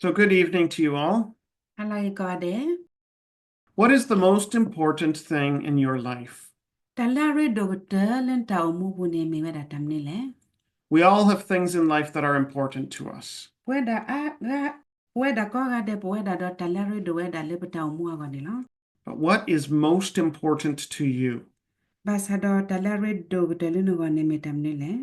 So, good evening to you all. ဟါလၢအဂ့ၤကိးဂၤဒဲး. What is the most important thing in your life? တၢ်လၢအရ့ဒိၣ်ကတၢၢ်လၢတၢ်အိၣ်မူပူၤန့ၣ်မ့ၢ်ဝဲဒၣ်တၢ်မနုၤလဲၣ်. We all have things in life that are important to us. ပဝဲဒၣ်အါဂၤ, ပဝဲဒၣ်ကိးဂၤဒဲး ပဝဲဒၣ်ဒီးတၢ်လၢအရ့ဒိၣ်ဝဲဒၣ်လၢပတၢ်အိၣ်မူအဂီၢ်န့ၣ်လီၤ. But what is most important to you? ဘၣ်ဆၣ်ဒီးတၢ်လၢအရ့ဒိၣ်ကတၢၢ်လၢနဂီၢ်န့ၣ်မ့ၢ်တၢ်မနုၤလဲၣ်.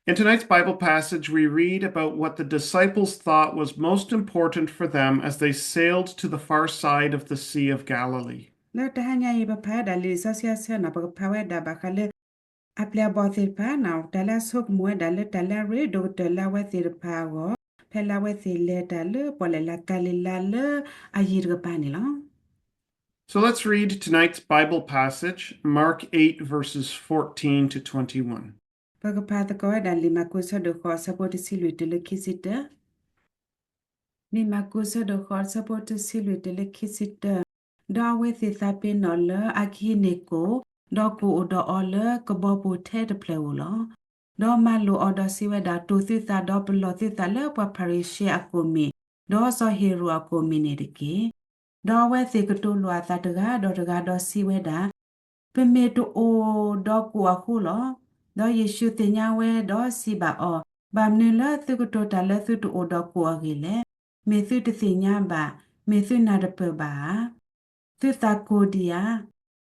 In tonight's Bible passage, we read about what the disciples thought was most important for them as they sailed to the far side of the Sea of Galilee. လၢတဟါညါအံၤ ပဖးဝဲဒၣ်လံာ်စီဆှံအဆၢန့ၣ် ပကဖးဝဲဒၣ်ဘၣ်ဃးလၢ အပျဲၢ်အဘီၣ်သ့ၣ်တဖၣ်န့ၣ် တၢ်လၢအဆိကမိၣ်ဝဲဒၣ်လၢတၢ်လၢအရ့ဒိၣ်ကတၢၢ်လၢအဝဲသ့ၣ်တဖၣ်အဂီၢ် ဖဲလၢအဝဲသ့ၣ်လဲၤတၢ်လၢပီၣ်လဲၣ်လၢကၤလံၤလါလၢအယံၤတကပၤန့ၣ်လီၤ. So let's read tonight's Bible passage, Mark eight, verses fourteen to twenty-one. ပကဖးသကိးဝဲဒၣ်လံာ်မၢ်ကူးဆၢဒိၣ်ဃိး ဆၢဖိတဆံလွံၢ်တုၤလၢခံဆံတၢ လံာ်မၢ်ကူးဆၢဒိၣ်ဃိး ဆၢဖိတဆံလွံၢ်တုၤလၢခံဆံတၢ, ဒီးအဝဲသ့ၣ်သးပ့ၤနီၣ်လၢအကဟံးန့ၢ်ကိၣ်, ဒီးကိၣ်အိၣ်ဒီးအီၤလၢကဘီပူၤထဲတဖျၢၣ်ဧိၤလီၤ. ဒီးမၤလိာ်အီၤဒီးစံးဝဲဒၣ်, တိၢ်သုသးဒီးပလီၢ်သုသးလၢပှၤဖၤရံၤၡဲအကိၣ်မံၤ, ဒီးစီၤဟ့ၤရိာ်အကိၣ်မံၤန့ၣ်တက့ၢ်. ဒီးအဝဲသ့ၣ်ကတိၤလိာ်အသးတဂၤဒီးတဂၤဒီးစံးဝဲဒၣ်, ပမ့ၢ်တအိၣ်ဒီးကိၣ်အဃိလီၤ. ဒီးယ့ၣ်ၡူးသ့ၣ်ညါဝဲဒီးစံးဘၣ်အီၤ, ဘၣ်မနုၤလၢသုကတိၤတၢ်လၢသုတအိၣ်ဒီးကိၣ်အဂ့ၢ်လဲၣ်. မ့ၢ်သုတသ့ၣ်ညါဘၣ်, မ့ၢ်သုနၢ်တပၢၢ်ဘၣ်ဧါ. သုသးကိၢ်ဒံးဧါ.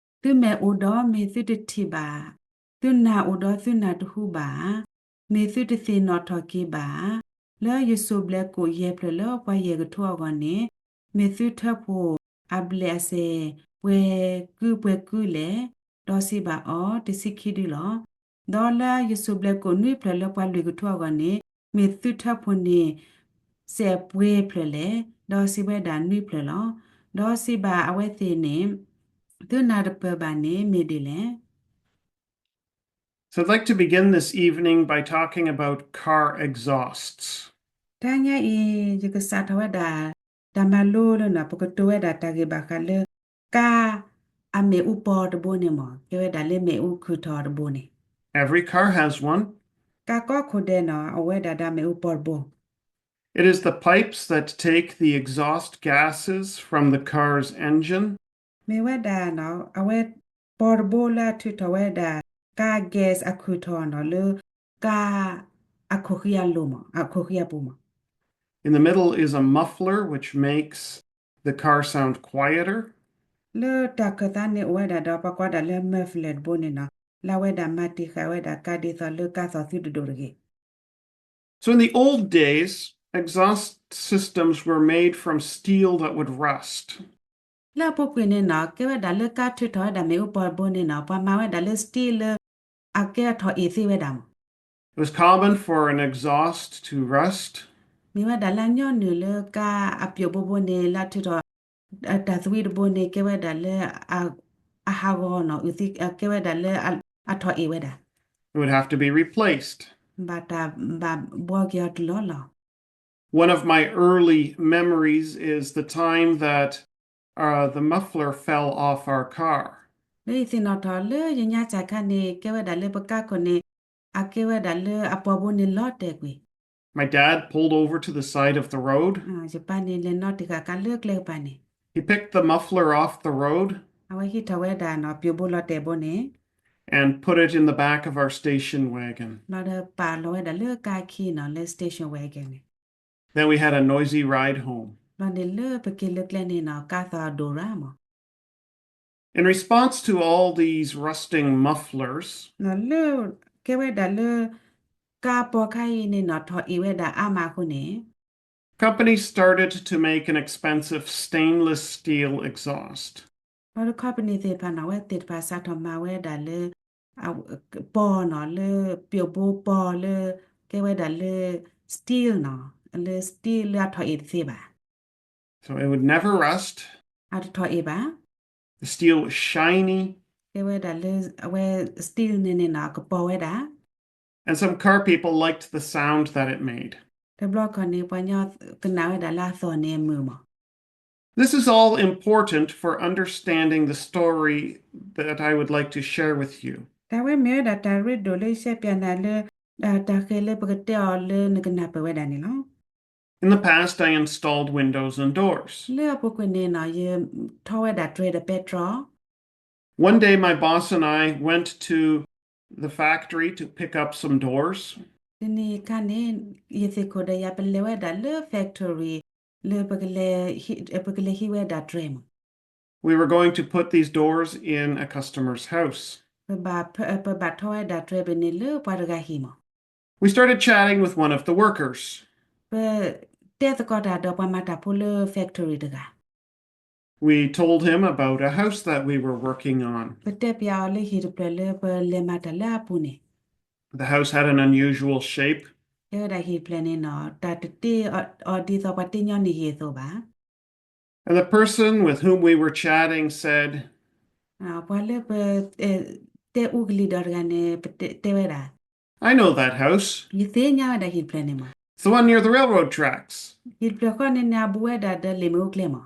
သုမဲာ်အိၣ်ဒီးမ့ၢ်သုတထံၣ်ဘၣ်ဧါ. သုနၢ်အိၣ်ဒီးသုနၢ်တဟူဘၣ်ဧါ. မ့ၢ်သုတသ့ၣ်နီၣ်ထီၣ်က့ၤဘၣ်ဧါ. လၢယစိၢ်ဘျဲၣ်ကိၣ်ယဲၢ်ဖျၢၣ်လၢပှၤယဲၢ်ကထိအဂီၢ်န့ၣ်, မ့ၢ်သုထၢဖှိၣ်အဘျဲၣ်အစဲၣ် ပှဲၤကုပှဲၤကုလဲၣ်. ဒီးစံးဘၣ်အီၤ, တဆံခံဒုလီၤ. ဒီးလၢယစိၢ်ဘျဲၣ်ကိၣ်နွံဖျၢၣ်လၢပှၤလွံၢ်ကထိအဂီၢ်န့ၣ်, မ့ၢ်သုထၢဖှိၣ်န့ၢ် စဲၣ်ပှဲၤဖျၢၣ်လဲၣ်. ဒီးစံးဝဲဒၣ်နွံဖျၢၣ်လီၤ. ဒီးစံးဘၣ်အဝဲသ့ၣ်န့ၣ်, သုနၢ်တပၢၢ်ဘၣ်န့ၣ်မ့ၢ်ဒ်လဲၣ်. So I'd like to begin this evening by talking about car exhausts. တဟါညါအံၤ ယကစးထီၣ်ဝဲဒၣ် တၢ်မၤလိလၢန့ၣ် ပကတိၤဝဲဒၣ်တၢ်ဂ့ၢ်ဘၣ်ဃးလၢ ကါအမ့ၣ်အူပီတဘိန့ၣ်မ့ၢ် ကဲဝဲဒၣ်လၢမ့ၣ်အူခုၣ်ထီၣ်တဘိန့ၣ်. Every car has one. ကါကိးခိၣ်ဒဲးန့ၣ် အိၣ်ဝဲဒၣ်ဒီးမ့ၣ်အူပီတဘိ It is the pipes that take the exhaust gases from the car's engine. မ့ၢ်ဝဲဒၣ်န့ၣ် အဝဲပီတဘိလၢအထုးထီၣ်ဝဲဒၣ် ကါ gas အခုၣ်ထီၣ်န့ၣ် လၢကါအခိၣ်ဃံအလိၤမ့ၢ် အခိၣ်ဃံအပူၤမ့ၢ် In the middle is a muffler which makes the car sound quieter. လၢတၢ်ခၢၣ်သးန့ၣ်အိၣ်ဝဲဒၣ်ဒီးပှၤကိးဒၣ်လၢ muffler တဘိန့ၣ်န့ၣ် လၢအဝဲဒၣ်မၤတံာ်ဃာ်ဝဲဒၣ်ကါဒ်သိးလၢကါသီၣ်သုတဒိၣ်တဂ့ၤ So in the old days, exhaust systems were made from steel that would rust. လၢအပူၤကွံာ်န့ၣ်န့ၣ် ကဲဝဲဒၣ်လၢကါထုးထီၣ်ဝဲဒၣ်မ့ၣ်အူပီတဘိန့ၣ်န့ၣ် ပှၤမၤဝဲဒၣ်လၢ steel လၢအကဲထီၣ်အ့ၣ်သ့ဝဲဒၣ်မ့ၢ် It was common for an exhaust to rust. မ့ၢ်ဝဲဒၣ်လၢအညီနုၢ်လၢကါအပျိၣ်ဘိဘိန့ၣ် လၢအထုးထီၣ် တၢ်သဝံတဘိန့ၣ် ကဲဝဲဒၣ်လၢ အဟးဂီၤန့ၣ် ကဲဝဲဒၣ်လၢအထီၣ်အ့ၣ်ဝဲဒၣ် It would have to be replaced. ဘၣ်တၢ်ဘၣ်ဘှီက့ၤအီၤတုၤလီၤလီၤ One of my early memories is the time that uh, the muffler fell off our car. လၢယသ့ၣ်နီၣ်ထီၣ်လၢယညါစၢ်ခါန့ၣ် ကဲဝဲဒၣ်လၢပကါခိၣ်န့ၣ် အကဲဝဲဒၣ်လၢအပီၣ်ဘိန့ၣ်လီၤတဲာ်ကွံာ် My dad pulled over to the side of the road. ယပၢ်န့ၣ်လဲၤနီတံာ်ဃာ်ကါလၢကျဲကပၤန့ၣ် He picked the muffler off the road အဝဲဟံးထီၣ်ဝဲဒၣ်န့ၣ် ပျိၣ်ဘိလီၤတဲာ်ဘိန့ၣ် and put it in the back of our station wagon. လီၤဒီးပာ်လီၤဝဲဒၣ်လၢကါခံန့ၣ် လၢ station wagon န့ၣ် Then we had a noisy ride home. လီၤန့ၣ်လၢပက့ၤလၢကျဲန့ၣ်န့ၣ် ကါသီၣ်ဒိၣ်ရၣ်မး In response to all these rusting mufflers, လၢ ကဲဝဲဒၣ်လၢ ကါပီခါအံၤန့ၣ်န့ၣ် ထီၣ်အ့ၣ်ဝဲဒၣ်အါမးအဃိန့ၣ် companies started to make an expensive stainless steel exhaust. လီၤဒီး company သ့ၣ်တဖၣ်န့ၣ် အဝဲသ့ၣ်တဖၣ်စးထီၣ်မၤဝဲဒၣ်လၢ ပီန့ၣ် လၢပျိၣ်ဘိပီလၢ ကဲဝဲဒၣ်လၢ steel န့ၣ် လၢ steel လၢအထီၣ်အ့ၣ်တသ့ဘၣ် So it would never rust. အတထီၣ်အ့ၣ်ဘၣ် The steel was shiny. ကဲဝဲဒၣ်လၢ အဝဲ steel န့ၣ်န့ၣ်န့ၣ် ကပီၤဝဲဒၣ် And some car people liked the sound that it made. တဘျီခီန့ၣ် ပှၤညီကနၣ်ဝဲဒၣ်လၢအသီၣ်န့ၣ်အမုာ်မး This is all important for understanding the story that I would like to share with you. တၢ်ဝဲမ့ၢ်ဝဲဒၣ်တၢ်ရ့ဒိၣ်လၢယရှဲပၠးနၤလၢ တၢ်ဃဲၤလၢပကတဲအီၤလၢနကနၢ်ပၢၢ်ဝဲဒၣ်န့ၣ်လီၤ. In the past, I installed windows and doors. လၢအပူၤကွံာ်န့ၣ်နီၤ ယထီၣ်ဝဲဒၣ်တြဲၤဒီးပဲတြီ One day, my boss and I went to the factory to pick up some doors. တနံၤခါန့ၣ် ယသ့ၣ်ခိၣ်ဒီးယၤ ပလဲၤဝဲဒၣ်လၢ factory လၢပကလဲၤဟံးဝဲဒၣ်တြဲၤမး We were going to put these doors in a customer's house. ပဘၣ်ထီၣ်ဝဲဒၣ်တြဲၤဘ့ၣ်န့ၣ်လၢပှၤတဂၤဟံၣ်မး We started chatting with one of the workers. ပတဲသကိးတၢ်ဒီးပှၤမၤတၢ်ဖိလၢ factory တဂၤ We told him about a house that we were working on. ပတဲပၠးအီၤလၢဟံၣ်တဖျၢၣ်လၢပလဲၤမၤတၢ်လၢအပူၤန့ၣ် The house had an unusual shape. ကဲဝဲဒၣ်ဟံၣ်တဖျၢၣ်န့ၣ်နီၤ တၢ်တတ့အီၤဒ်သိးပှၤတ့ညီနုၢ်ဟံၣ်အသိးဘၣ် And the person with whom we were chatting said, ပှၤလၢပတဲအူကလံၤဒီးတဂၤန့ၣ် ပတဲဝဲဒၣ် I know that house. ယသ့ၣ်ညါဝဲဒၣ်ဟံၣ်တဖျၢၣ်န့ၣ်မး It's the one near the railroad tracks. ဟံၣ်တဖျၢၣ်ဃီန့ၣ်န့ၣ် အဘူးဝဲဒၣ်ဒီးလ့ၣ်မ့ၣ်အူကျဲမး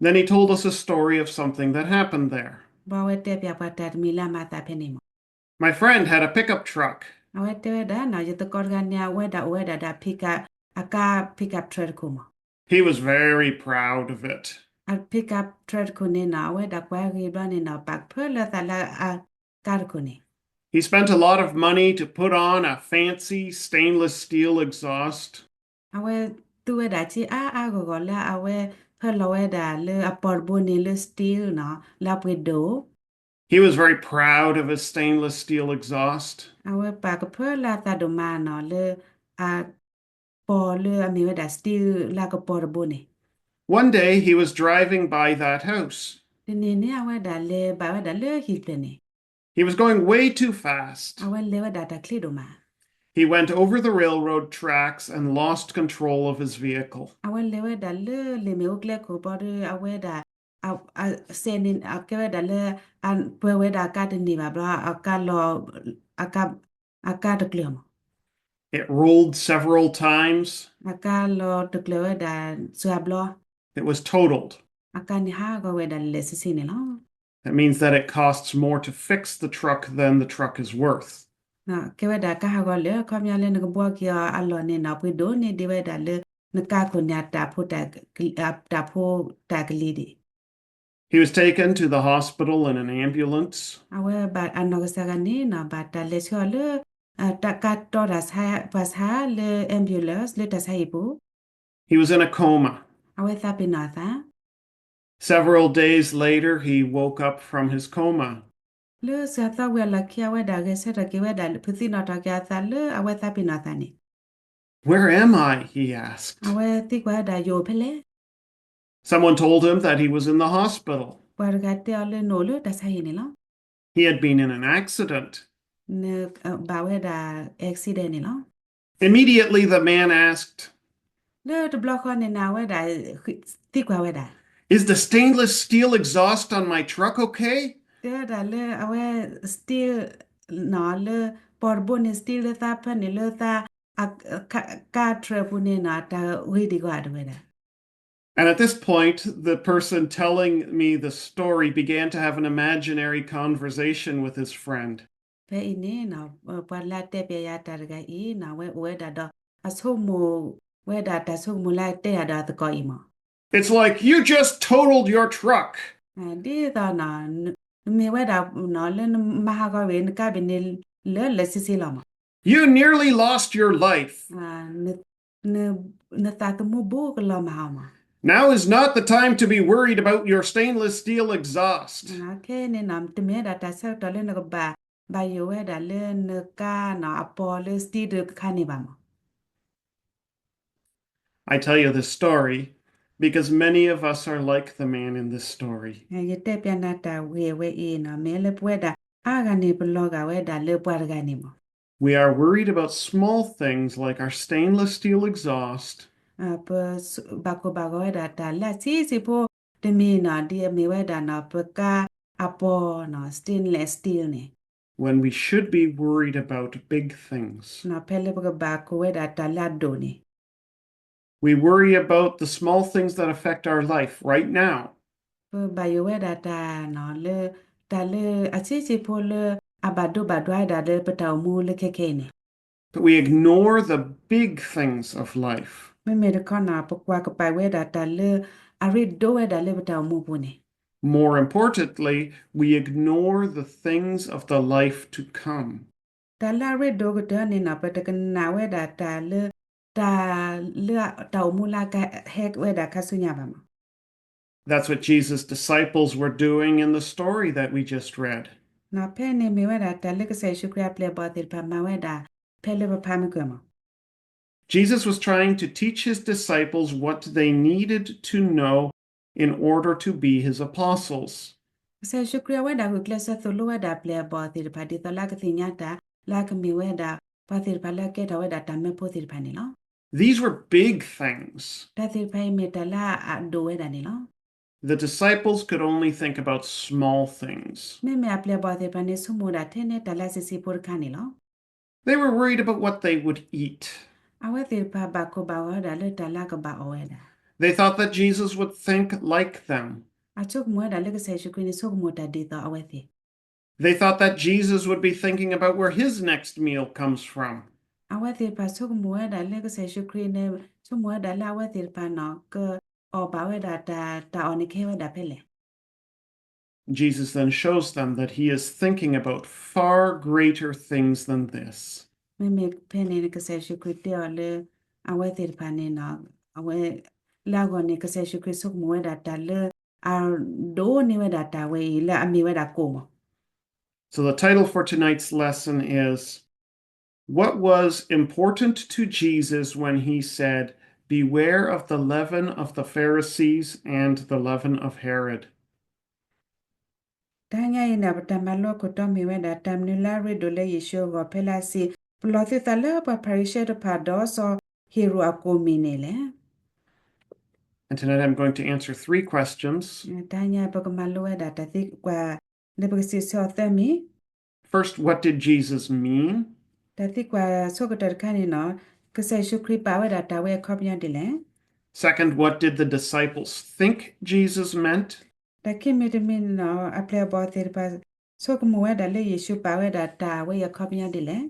Then he told us a story of something that happened there. ဘၣ်ဝဲတဲပၠးပှၤတၢ်တမံၤလၢအမၤသးဖဲန့ၣ်မး My friend had a pickup truck. အဝဲတဲဝဲဒၣ်နီၤ ယသကိးတဂၤန့ၣ် အဝဲဒၣ်အိၣ်ဝဲဒၣ်ဒီး pickup အကါ pickup truck တခိၣ်မး He was very proud of it. အ pickup truck တခိၣ်န့ၣ်နီၤ အဝဲဒၣ်ကွၢ်ဂ့ၤဘျီန့ၣ်နီၤ ပာ်ကဖၢလၢသးလၢအကါတခိၣ်န့ၣ် He spent a lot of money to put on a fancy stainless steel exhaust. အဝဲသူဝဲဒၣ်ထံအါအါဂီၢ်ဂီၢ်လၢအဝဲဖၢလီၤဝဲဒၣ်လၢအပီၤတဘိန့ၣ်လၢ steel နီၤ လၢအပှ့ၤဒိၣ် He was very proud of his stainless steel exhaust. အဝဲပာ်ကဖၢလၢအသးဒိၣ်မးနီၤ လၢအပီၤလၢအမ့ၢ်ဝဲဒၣ် steel လၢအကပီၤတဘိန့ၣ် One day he was driving by that house. တနံၤန့ၣ် အဝဲဒၣ်လဲၤဘၣ်ဝဲဒၣ်လၢဟံၣ်တဖျၢၣ်န့ၣ် He was going way too fast. အဝဲလဲၤဝဲဒၣ်တၢ်ချ့ဒိၣ်မး He went over the railroad tracks and lost control of his vehicle. အဝဲလဲၤဝဲဒၣ်လၢလ့ၣ်မ့ၣ်အူကျဲခိၣ်ဘျီဒီး အဝဲဒၣ် အစဲးန့ၣ် အကဲဝဲဒၣ်လၢ အပၢဝဲဒၣ်အကါတန့ၢ်ဘၣ်ဘျီ အကါလီၤ အကါတကျၢၤမး It rolled several times. အကါလီၤတကျၢၤဝဲဒၣ်စှၤဘျီ It was totaled. အကါန့ၣ်ဟးဂီၤဝဲဒၣ်လၢာ်လၢာ်ဆ့ဆ့န့ၣ်လီၤ That means that it costs more to fix the truck than the truck is worth. ကဲဝဲဒၣ်ကါဟးဂီၤလၢာ် အခီပညီလၢနကဘှီက့ၤအီၤအလီၢ်န့ၣ်နီၤ ပှ့ၤဒိၣ်န့ၢ်ဒံးဝဲဒၣ်လၢ နကါခိၣ်န့ၣ် တၢ်ဖိတၢ်ကလံၤဒံး He was taken to the hospital in an ambulance. အဝဲဘၣ်အနီၢ်ကစၢ်ဂၤန့ၣ်နီၤ ဘၣ်တၢ်လဲၤဆှၢအီၤလၢ တၢ်ကါတီတၢ်ဆါ ပှၤဆါလၢ ambulance လၢတၢ်ဆါဟံၣ်ပူၤ He was in a coma. အဝဲသးပ့ၤနီၣ်အသး Several days later, he woke up from his coma. လၢစှၤသီဝံၤအလီၢ်ခံ အဝဲဒၣ်ဂဲၤဆၢထၢၣ်က့ၤဝဲဒၣ် ဖုးသံနီၣ်ထီၣ်က့ၤအသးလၢအဝဲသးပ့ၤနီၣ်အသးန့ၣ် Where am I? he asked. အဝဲသံကွၢ်ဝဲဒၣ် ယအိၣ်ဖဲလဲၣ် Someone told him that he was in the hospital. ပှၤတဂၤတဲအီၤလၢနအိၣ်လၢတၢ်ဆါဟံၣ်န့ၣ်လီၤ He had been in an accident. နဘၣ်ဝဲဒၣ် accident န့ၣ်လီၤ Immediately, the man asked, လၢတဘျီဃီန့ၣ်န့ၣ် အဝဲဒၣ်သံကွၢ်ဝဲဒၣ် Is the stainless steel exhaust on my truck okay? တဲဝဲဒၣ်လၢအဝဲ steel နီၤ လၢပီၤတဘိန့ၣ် steel လၢသးဖၢန့ၣ်လၢသး ကါ truck ပူၤန့ၣ်နီၤ တၢ်ဂ့ၤဒံးကွၢ် တဲဝဲဒၣ် And at this point, the person telling me the story began to have an imaginary conversation with his friend. ဖဲအံၤန့ၣ်နီၤ ပှၤလၢအတဲပၠးယၤတၢ်တဂၤအံၤနီၤ အဝဲအိၣ်ဝဲဒၣ်ဒီး အဆိကမိၣ်ဝဲဒၣ်တၢ်ဆိကမိၣ်လၢအတဲယၤဒီးအသကိးအံၤမး It's like you just totaled your truck. ဒ်သိးနီၤ နမ့ၢ်ဝဲဒၣ်နီၤ လၢနမၤဟးဂီၤဝဲ နကါဘ့ၣ်န့ၣ် လၢလၢာ်ဆ့ဆ့လီၤမး You nearly lost your life. နသးသမူဘူးကလီၤမးအီၤမး Now is not the time to be worried about your stainless steel exhaust. ခဲအံၤန့ၣ်နီၤ တမ့ၢ်ဝဲဒၣ်တၢ်ဆၢကတီၢ်လၢနကဘၣ် ဘၣ်ယိၣ်ဝဲဒၣ်လၢနကါနီၤ အပီၤလၢ steel တခါန့ၣ်ဘၣ်မး I tell you this story because many of us are like the man in this story. ယတဲပၠးနၤတၢ်ဂ့ၢ်ဝဲအံၤနီၤ မ့ၢ်လၢပဝဲဒၣ်အါဂၤန့ၣ် ပလီၤဂာ်ဝဲဒၣ်လၢပှၤတဂၤန့ၣ်မး We are worried about small things like our stainless steel exhaust ပဘၣ်ကိၢ်ဘၣ်ဂီၤဝဲဒၣ်တၢ်လၢအဆံးဆံးဖိတမံၤနီၤ ဒ်အမ့ၢ်ဝဲဒၣ်နီၤ ပကါအပီၤနီၤ stainless steel န့ၣ် when we should be worried about big things. ဖဲလၢပကဘၣ်ကိၢ်ဝဲဒၣ်တၢ်လၢအဒိၣ်န့ၣ် We worry about the small things that affect our life right now. ပဘၣ်ယိၣ်ဝဲဒၣ်တၢ်နီၤ လၢတၢ်လၢအဆံးဆံးဖိလၢအဘၣ်ဒိဘၣ်ဒွါဝဲဒၣ်လၢပတၢ်အိၣ်မူလၢခဲခဲအံၤန့ၣ် But we ignore the big things of life. မ့မ့ၢ်တခီန့ၣ် ပကွၢ်ကပၤဝဲဒၣ်တၢ်လၢအရ့ဒိၣ်ဝဲဒၣ်လၢပတၢ်အိၣ်မူပူၤန့ၣ်, More importantly, we ignore the things of the life to come. တၢ်လၢအရ့ဒိၣ်ကတၢၢ်န့ၣ်န့ၣ် ပတကနၣ်ဝဲဒၣ်တၢ်လၢ တၢ်လၢတၢ်အိၣ်မူလၢအကဟဲဝဲဒၣ်ခါဆူညါဘၣ်မး. That's what Jesus' disciples were doing in the story that we just read. ဖဲန့ၣ်မ့ၢ်ဝဲဒၣ်တၢ်လၢကစၢ်ယ့ၣ်ၡူးခရံာ်အပျဲၢ်အဘီၣ်သ့ၣ်တဖၣ်မၤဝဲဒၣ် ဖဲလၢပဖးမုၢ်ကၢၢ်မး. Jesus was trying to teach his disciples what they needed to know in order to be his apostles. ကစၢ်ယ့ၣ်ၡူးခရံာ်အဝဲဒၣ်ဂုာ်ကျဲးစၢးသိၣ်လိဝဲဒၣ်အပျဲၢ်အဘီၣ်သ့ၣ်တဖၣ် ဒ်သိးလၢအကသ့ၣ်ညါတၢ်လၢအကမ့ၢ်ဝဲဒၣ် ပှၤသ့ၣ်တဖၣ်လၢအကဲထီၣ်ဝဲဒၣ်တၢ်မၢဖိသ့ၣ်တဖၣ်န့ၣ်လီၤ. These were big things. တၢ်သ့ၣ်တဖၣ်အံၤမ့ၢ်တၢ်လၢအဒိၣ်ဝဲဒၣ်န့ၣ်လီၤ. The disciples could only think about small things. မ့မ့ၢ်အပျဲၢ်အဘီၣ်သ့ၣ်တဖၣ်န့ၣ် ဆိကမိၣ်ဒၣ်ထဲန့ၣ်တၢ်လၢအဆံးဆံးဖိတခါန့ၣ်လီၤ. They were worried about what they would eat. အဝဲသ့ၣ်တဖၣ်ဘၣ်ကိၢ်ဘၣ်ဂီၤဝဲဒၣ်လၢတၢ်လၢအကဘၣ်အီၣ်ဝဲဒၣ်. They thought that Jesus would think like them. အဆိကမိၣ်ဝဲဒၣ်လၢကစၢ်ယ့ၣ်ၡူးခရံာ်န့ၣ် ဆိကမိၣ်တၢ်ဒ်သိးအဝဲသ့ၣ် They thought that Jesus would be thinking about where his next meal comes from. အဝဲသ့ၣ်တဖၣ်ဆိကမိၣ်ဝဲဒၣ်လၢကစၢ်ယ့ၣ်ၡူးခရံာ်န့ၣ် ဆိကမိၣ်ဝဲဒၣ်လၢအဝဲသ့ၣ်တဖၣ်န့ၣ် ကအီၣ်ဘၣ်ဝဲဒၣ်တၢ် တၢ်အီၣ်န့ၣ်ကဟဲဝဲဒၣ်ဖဲလဲၣ်. Jesus then shows them that he is thinking about far greater things than this. မ့မ့ၢ်ဖဲန့ၣ် ကစၢ်ယ့ၣ်ၡူးခရံာ်တဲအီၤလၢ အဝဲသ့ၣ်တဖၣ်န့ၣ် အဝဲ လၢအဂီၢ်န့ၣ် ကစၢ်ယ့ၣ်ၡူးခရံာ်ဆိကမိၣ်ဝဲဒၣ်တၢ်လၢ အဒိၣ်န့ၢ်ဝဲဒၣ်တၢ်ဝဲအံၤလၢအမ့ၢ်ဝဲဒၣ်ကိၣ်မး. So the title for tonight's lesson is, what was important to Jesus when he said, Beware of the leaven of the Pharisees and the leaven of Herod? တဟါညါအံၤန့ၣ် ပတၢ်မၤလိခိၣ်တီမ့ၢ်ဝဲဒၣ် တၢ်မနုၤလၢအရ့ဒိၣ်လၢယ့ၣ်ၡူးအဂီၢ် ဖဲလၢအစံး ပလီၢ်သုသးလၢပှၤဖၤရံၤၡဲတဖၣ်ဒီးစီၤဟ့ၤရိာ်အကိၣ်မံၤန့ၣ်လဲၣ်. And tonight I'm going to answer three questions. တဟါညါပကမၤလိဝဲဒၣ်တၢ်သံကွၢ် လၢပကစံးဆၢအီၤသၢမံၤ. First, what did Jesus mean? တၢ်သံကွၢ်ဆိကတၢၢ်တခါန့ၣ်န့ၣ် ကစၢ်ယ့ၣ်ၡူးခရံာ်ပာ်ဝဲဒၣ်တၢ်ဝဲအခီပညီဒ်လဲၣ်. Second, what did the disciples think Jesus meant? တၢ်ခံမံၤတမံၤန့ၣ်န့ၣ် အပျဲၢ်အဘီၣ်သ့ၣ်တဖၣ် ဆိကမိၣ်ဝဲဒၣ်လၢယ့ၣ်ၡူးပာ်ဝဲဒၣ်တၢ်ဝဲအံၤအခီပညီဒ်လဲၣ်.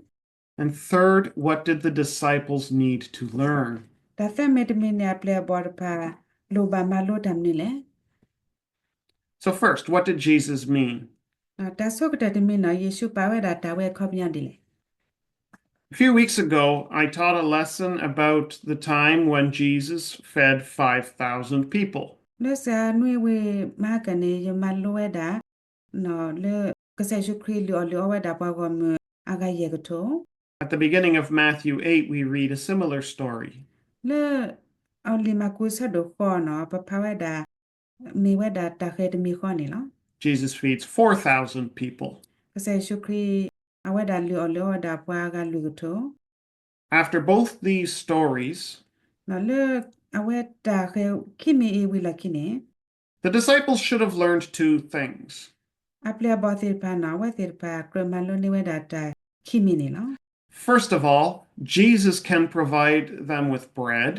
And third, what did the disciples need to learn? တၢ်သၢမံၤတမံၤန့ၣ် အပျဲၢ်အဘီၣ်တဖၣ် လိၣ်ဘၣ်မၤလိတၢ်မနုၤလဲၣ်. So first, what did Jesus mean? တၢ်ဆိကတၢၢ်တမံၤန့ၣ် ယ့ၣ်ၡူးပာ်ဝဲဒၣ်တၢ်ဝဲအခီပညီဒ်လဲၣ်. A few weeks ago, I taught a lesson about the time when Jesus fed five thousand people. လၢစှၤနွံဝ့ၢ်မဟါကၢန့ၣ် ယမၤလိဝဲဒၣ် လၢကစၢ်ယ့ၣ်ၡူးခရံာ်လုၢ်အီၣ်လုၢ်အီဝဲဒၣ်ပှၤဂီၢ်မုၢ်အဂၤယဲၢ်ကထိ. At the beginning of Matthew eight, we read a similar story. လၢအလံာ်မၢကူးဆၢဒိၣ်ဃိးန့ၣ် ပဖးဝဲဒၣ် မ့ၢ်ဝဲဒၣ်တၢ်ဃၤတမံၤဃီန့ၣ်လီၤ. Jesus feeds four thousand people. ကစၢ်ယ့ၣ်ၡူးခရံာ် အဝဲဒၣ်လုၢ်အီၣ်လုၢ်အီဝဲဒၣ်ပှၤအဂၤလွံၢ်ကထိ. After both these stories, လၢအဝဲတၢ်ဃၤခံမံၤအံၤဝံၤလီၢ်ခံန့ၣ် the disciples should have learned two things. အပျဲၢ်အဘီၣ်သ့ၣ်တဖၣ်န့ၣ် အဝဲသ့ၣ်တဖၣ်ကြၢးမၤလိန့ၢ်ဝဲဒၣ်တၢ်ခံမံၤန့ၣ်လီၤ. First of all, Jesus can provide them with bread.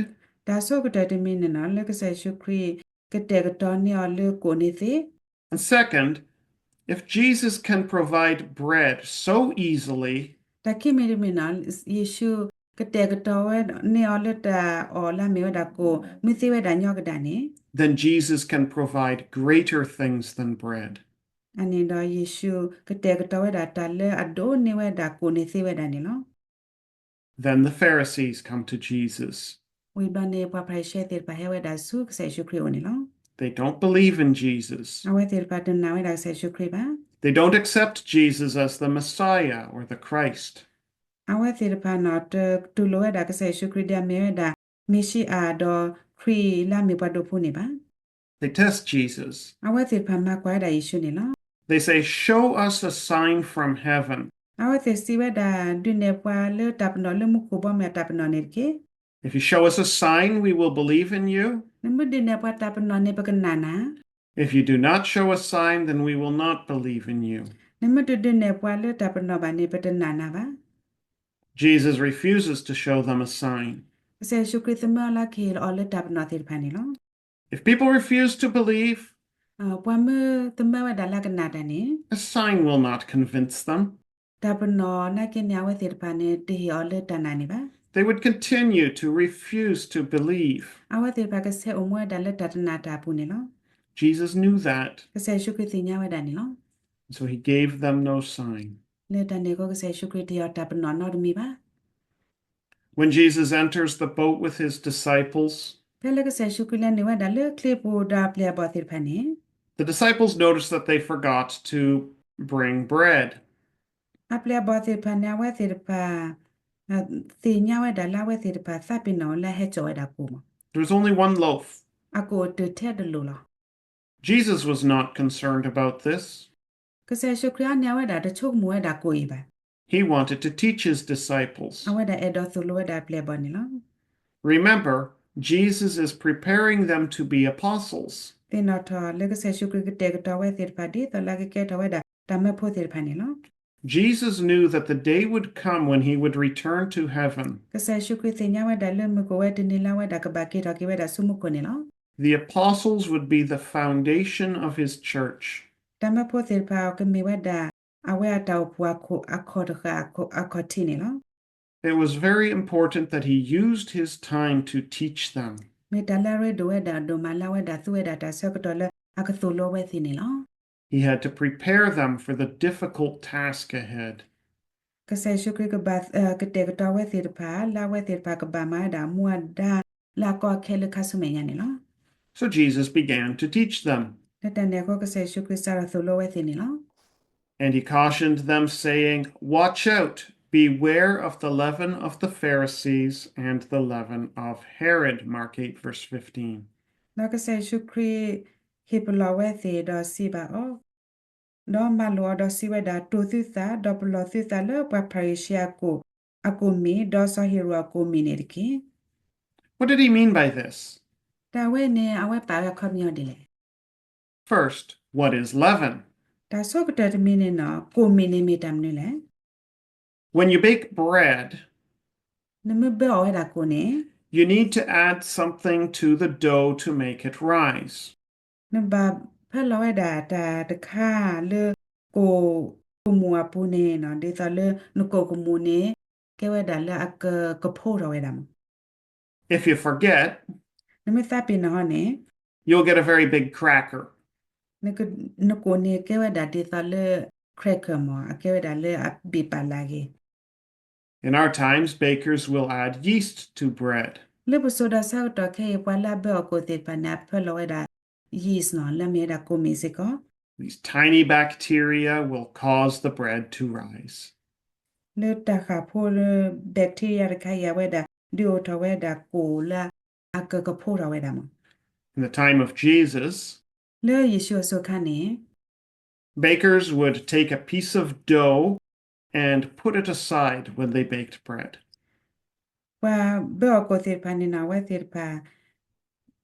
တၢ်ဆိကတၢၢ်တမံၤန့ၣ်န့ၣ် လၢကစၢ်ယ့ၣ်ၡူးခရံာ် ကတဲာ်ကတီၤန့ၢ်အီၤလၢကိၣ်န့ၣ်သ့. And second, if Jesus can provide bread so easily, တၢ်ခံမံၤတမံၤန့ၣ် ယ့ၣ်ၡူးကတဲာ်ကတီၤဝဲန့ၢ်အီၤလၢတၢ်အီၣ်လၢအမ့ၢ်ဝဲဒၣ်ကိၣ် မ့ၢ်သ့ဝဲဒၣ်ညီကဒၣ်န့ၣ် then Jesus can provide greater things than bread. အန့ၣ်ဒီးယ့ၣ်ၡူးကတဲာ်ကတီၤဝဲဒၣ်တၢ်လၢအဒိၣ်န့ၢ်ဝဲဒၣ်ကိၣ်န့ၣ်သ့ဝဲဒၣ်န့ၣ်လီၤ. Then the Pharisees come to Jesus. ဝံၤဘျီန့ၣ် ပှၤဖၤရံၤၡဲသ့ၣ်တဖၣ်ဟဲဝဲဒၣ်ဆူကစၢ်ယ့ၣ်ၡူးခရံာ်အအိၣ်န့ၣ်လီၤ. They don't believe in Jesus. အဝဲသ့ၣ်တဖၣ်တနာ်ဝဲဒၣ်ကစၢ်ယ့ၣ်ၡူးခရံာ်ဘၣ်. They don't accept Jesus as the Messiah or the Christ. အဝဲသ့ၣ်တဖၣ်န့ၣ် တတူၢ်လိာ်ဝဲဒၣ်ကစၢ်ယ့ၣ်ၡူးခရံာ်ဒ်အမ့ၢ်ဝဲဒၣ် မ့ၤၡံအၤဒီးခရံာ်လၢအမ့ၢ်ပှၤဒိးဖှူန့ၣ်ဘၣ်. They test Jesus. အဝဲသ့ၣ်တဖၣ်မၤကွၢ်ဝဲဒၣ်ယ့ၣ်ၡူးန့ၣ်လီၤ. They say, Show us a sign from heaven. အဝဲသ့ၣ်စံးဝဲဒၣ် ဒုးနဲၣ်ပှၤလၢတၢ်ပနီၣ်လၢမူခိၣ်ဘီမုၢ်အတၢ်ပနီၣ်န့ၣ်တက့ၢ်. If you show us a sign, we will believe in you. နမ့ၢ်ဒုးနဲၣ်ပှၤတၢ်ပနီၣ်န့ၣ် ပကနာ်နၤ. If you do not show a sign, then we will not believe in you. နမ့ၢ်တဒုးနဲၣ်ပှၤလၢတၢ်ပနီၣ်ဘၣ်န့ၣ် ပတနာ်နၤဘၣ်. Jesus refuses to show them a sign. ကစၢ်ယ့ၣ်ၡူးခရံာ်သမၢလၢကဟ့ၣ်လီၤအီၤလၢတၢ်ပနီၣ်သ့ၣ်တဖၣ်န့ၣ်လီၤ. If people refuse to believe, ပှၤမ့ၢ်တမၢဝဲဒၣ်လၢကနာ်တၢ်န့ၣ် a sign will not convince them. တၢ်ပနီၣ်နာ်က့န့ၣ် အဝဲသ့ၣ်တဖၣ်န့ၣ် တဟ့ၣ်အီၤလၢတၢ်နာ်န့ၣ်ဘၣ်. They would continue to refuse to believe. အဝဲသ့ၣ်တဖၣ်ကဆဲးအိၣ်မူဝဲဒၣ်လၢတၢ်တနာ်တၢ်အပူၤန့ၣ်လီၤ. Jesus knew that. ကစၢ်ယ့ၣ်ၡူးခရံာ်သ့ၣ်ညါဝဲဒၣ်န့ၣ်လီၤ. So he gave them no sign. လၢတၢ်န့ၣ်အဃိ ကစၢ်ယ့ၣ်ၡူးခရံာ်တဟ့ၣ်အီၤတၢ်ပနီၣ်နီတမံၤဘၣ်. When Jesus enters the boat with his disciples, ဖဲလၢကစၢ်ယ့ၣ်ၡူးခရံာ်လဲၤနုာ်ဝဲဒၣ်လၢချံပူၤဒီးအပျဲၢ်အဘီၣ်သ့ၣ်တဖၣ်န့ၣ်, the disciples noticed that they forgot to bring bread. အပျဲၢ်အဘီၣ်သ့ၣ်တဖၣ်န့ၣ် အဝဲသ့ၣ်တဖၣ် သ့ၣ်ညါဝဲဒၣ်လၢအဝဲသ့ၣ်တဖၣ်သးပ့ၤနီၣ်လၢအဟဲစိာ်ဝဲဒၣ်ကိၣ်မး, There was only one loaf. အကိၣ်တၢၢ်ထဲတလိၣ်လီၤ. Jesus was not concerned about this. ကစၢ်ယ့ၣ်ၡူးခရံာ်အန့ၣ် အဝဲဒၣ်တဆိကမိၣ်ဝဲဒၣ်ကိၣ်အံၤဘၣ်. He wanted to teach his disciples. အဝဲဒၣ်အဲၣ်ဒိးသိၣ်လိဝဲဒၣ်အပျဲၢ်အဘီၣ်န့ၣ်လီၤ. Remember, Jesus is preparing them to be apostles. သ့ၣ်နီၣ်ထီၣ်လၢကစၢ်ယ့ၣ်ၡူးခရံာ်ကတဲာ်ကတီၤဝဲသ့ၣ်တဖၣ် ဒ်သိးလၢအကကဲထီၣ်ဝဲဒၣ်တၢ်မၢဖိသ့ၣ်တဖၣ်န့ၣ်လီၤ. Jesus knew that the day would come when he would return to heaven. ကစၢ်ယ့ၣ်ၡူးခရံာ်သ့ၣ်ညါဝဲဒၣ်လၢမုၢ်ကအိၣ်ဝဲတနံၤလၢအဝဲဒၣ်ကဘၣ်က့ၤထီၣ်က့ၤဝဲဒၣ်ဆူမူခိၣ်န့ၣ်လီၤ. The apostles would be the foundation of his church. တၢ်မၢဖိသ့ၣ်တဖၣ်ကမ့ၢ်ဝဲဒၣ် အဝဲအတၢ်အိၣ်ဖှိၣ်အခိၣ် အခီၣ်တဃာ်အခီၣ်ထံးန့ၣ်လီၤ. It was very important that he used his time to teach them. မ့ၢ်တၢ်လၢအရ့ဒိၣ်ဝဲဒၣ်ဒိၣ်မးလၢအဝဲဒၣ်သူဝဲဒၣ်တၢ်ဆၢကတီၢ်လၢအကသိၣ်လိဝဲသ့ၣ်န့ၣ်လီၤ. He had to prepare them for the difficult task ahead. ကစၢ်ယ့ၣ်ၡူးခရံာ်ကဘၣ် ကတဲာ်ကတီၤဝဲသ့ၣ်တဖၣ် လၢအဝဲသ့ၣ်တဖၣ်ကဘၣ်မၤဝဲဒၣ်အမူအဒါလၢအကီအခဲလၢခါဆူမဲာ်ညါန့ၣ်လီၤ. So Jesus began to teach them. လၢတၢ်န့ၣ်အဃိ ကစၢ်ယ့ၣ်ၡူးခရံာ်စးထီၣ်သိၣ်လိဝဲသ့ၣ်န့ၣ်လီၤ. And he cautioned them, saying, Watch out, beware of the leaven of the Pharisees and the leaven of Herod, Mark eight, verse fifteen. ဒီးကစၢ်ယ့ၣ်ၡူးခရံာ်ဟ့ၣ်ပလီၢ်ဝဲသ့ၣ်ဒီးစံးဘၣ်အီၤ, ဒီးမၤလိာ်အီၤဒီးစံးဝဲဒၣ်, တိၢ်သုသး, ဒီးပလီၢ်သုသးလၢပှၤဖၤရံၤၡဲအကိၣ်အကိၣ်မ့ၢ်, ဒီးစီၤဟ့ၤရိာ်အကိၣ်မ့ၢ်န့ၣ်တက့ၢ်. What did he mean by this? တၢ်ဝဲန့ၣ် အဝဲပာ်ဝဲအခီပညီဒ်လဲၣ်. First, what is leaven? တၢ်ဆိကတၢၢ်တမံၤန့ၣ်နီၤ ကိၣ်မ့ၢ်န့ၣ်မ့ၢ်တၢ်မနုၤလဲၣ်. When you bake bread, နမ့ၢ်ဘၢအီၣ်ဝဲဒၣ်ကိၣ်န့ၣ်, you need to add something to the dough to make it rise. နဘၣ်ဖၢလီၤဝဲဒၣ်တၢ်တခါလၢကိၣ်ကမူၣ်အပူၤန့ၣ်နီၤ, ဒ်သိးလၢနကိၣ်ကမူၣ်န့ၣ် ကဲဝဲဒၣ်လၢအကကဖိထီၣ်ဝဲဒၣ်မး. If you forget, နမ့ၢ်သးပ့ၤနီၣ်ဟီန့ၣ်, you'll get a very big cracker. နကိၣ်န့ၣ်ကဲဝဲဒၣ်ဒ်သိးလၢ cracker မး, အကဲဝဲဒၣ်လၢအဘ့ၣ်ပာ်လၢအဂ့ၤ. In our times, bakers will add yeast to bread. လၢပစိၤဒီးဆၢကတီၢ်ခဲအံၤ ပှၤလၢအဘၢအီၣ်ကိၣ်သ့ၣ်တဖၣ်န့ၣ် အဖၢလီၤဝဲဒၣ် yeast နီၤ, လၢအမ့ၢ်ဝဲဒၣ်ကိၣ်မ့ၢ်စ့ၢ်ကီး. These tiny bacteria will cause the bread to rise. လၢတၢ်ဃၣ်ဖိလၢ bacteria တခါအံၤ အဝဲဒၣ်ဒုးအိၣ်ထီၣ်ဝဲဒၣ်ကိၣ်လၢအကကဖိထီၣ်ဝဲဒၣ်မး. In the time of Jesus, လၢယ့ၣ်ၡူးအစိၤခါန့ၣ် bakers would take a piece of dough and put it aside when they baked bread. ပှၤဘၢအီၣ်ကိၣ်သ့ၣ်တဖၣ်န့ၣ်နီၤ, အဝဲသ့ၣ်တဖၣ်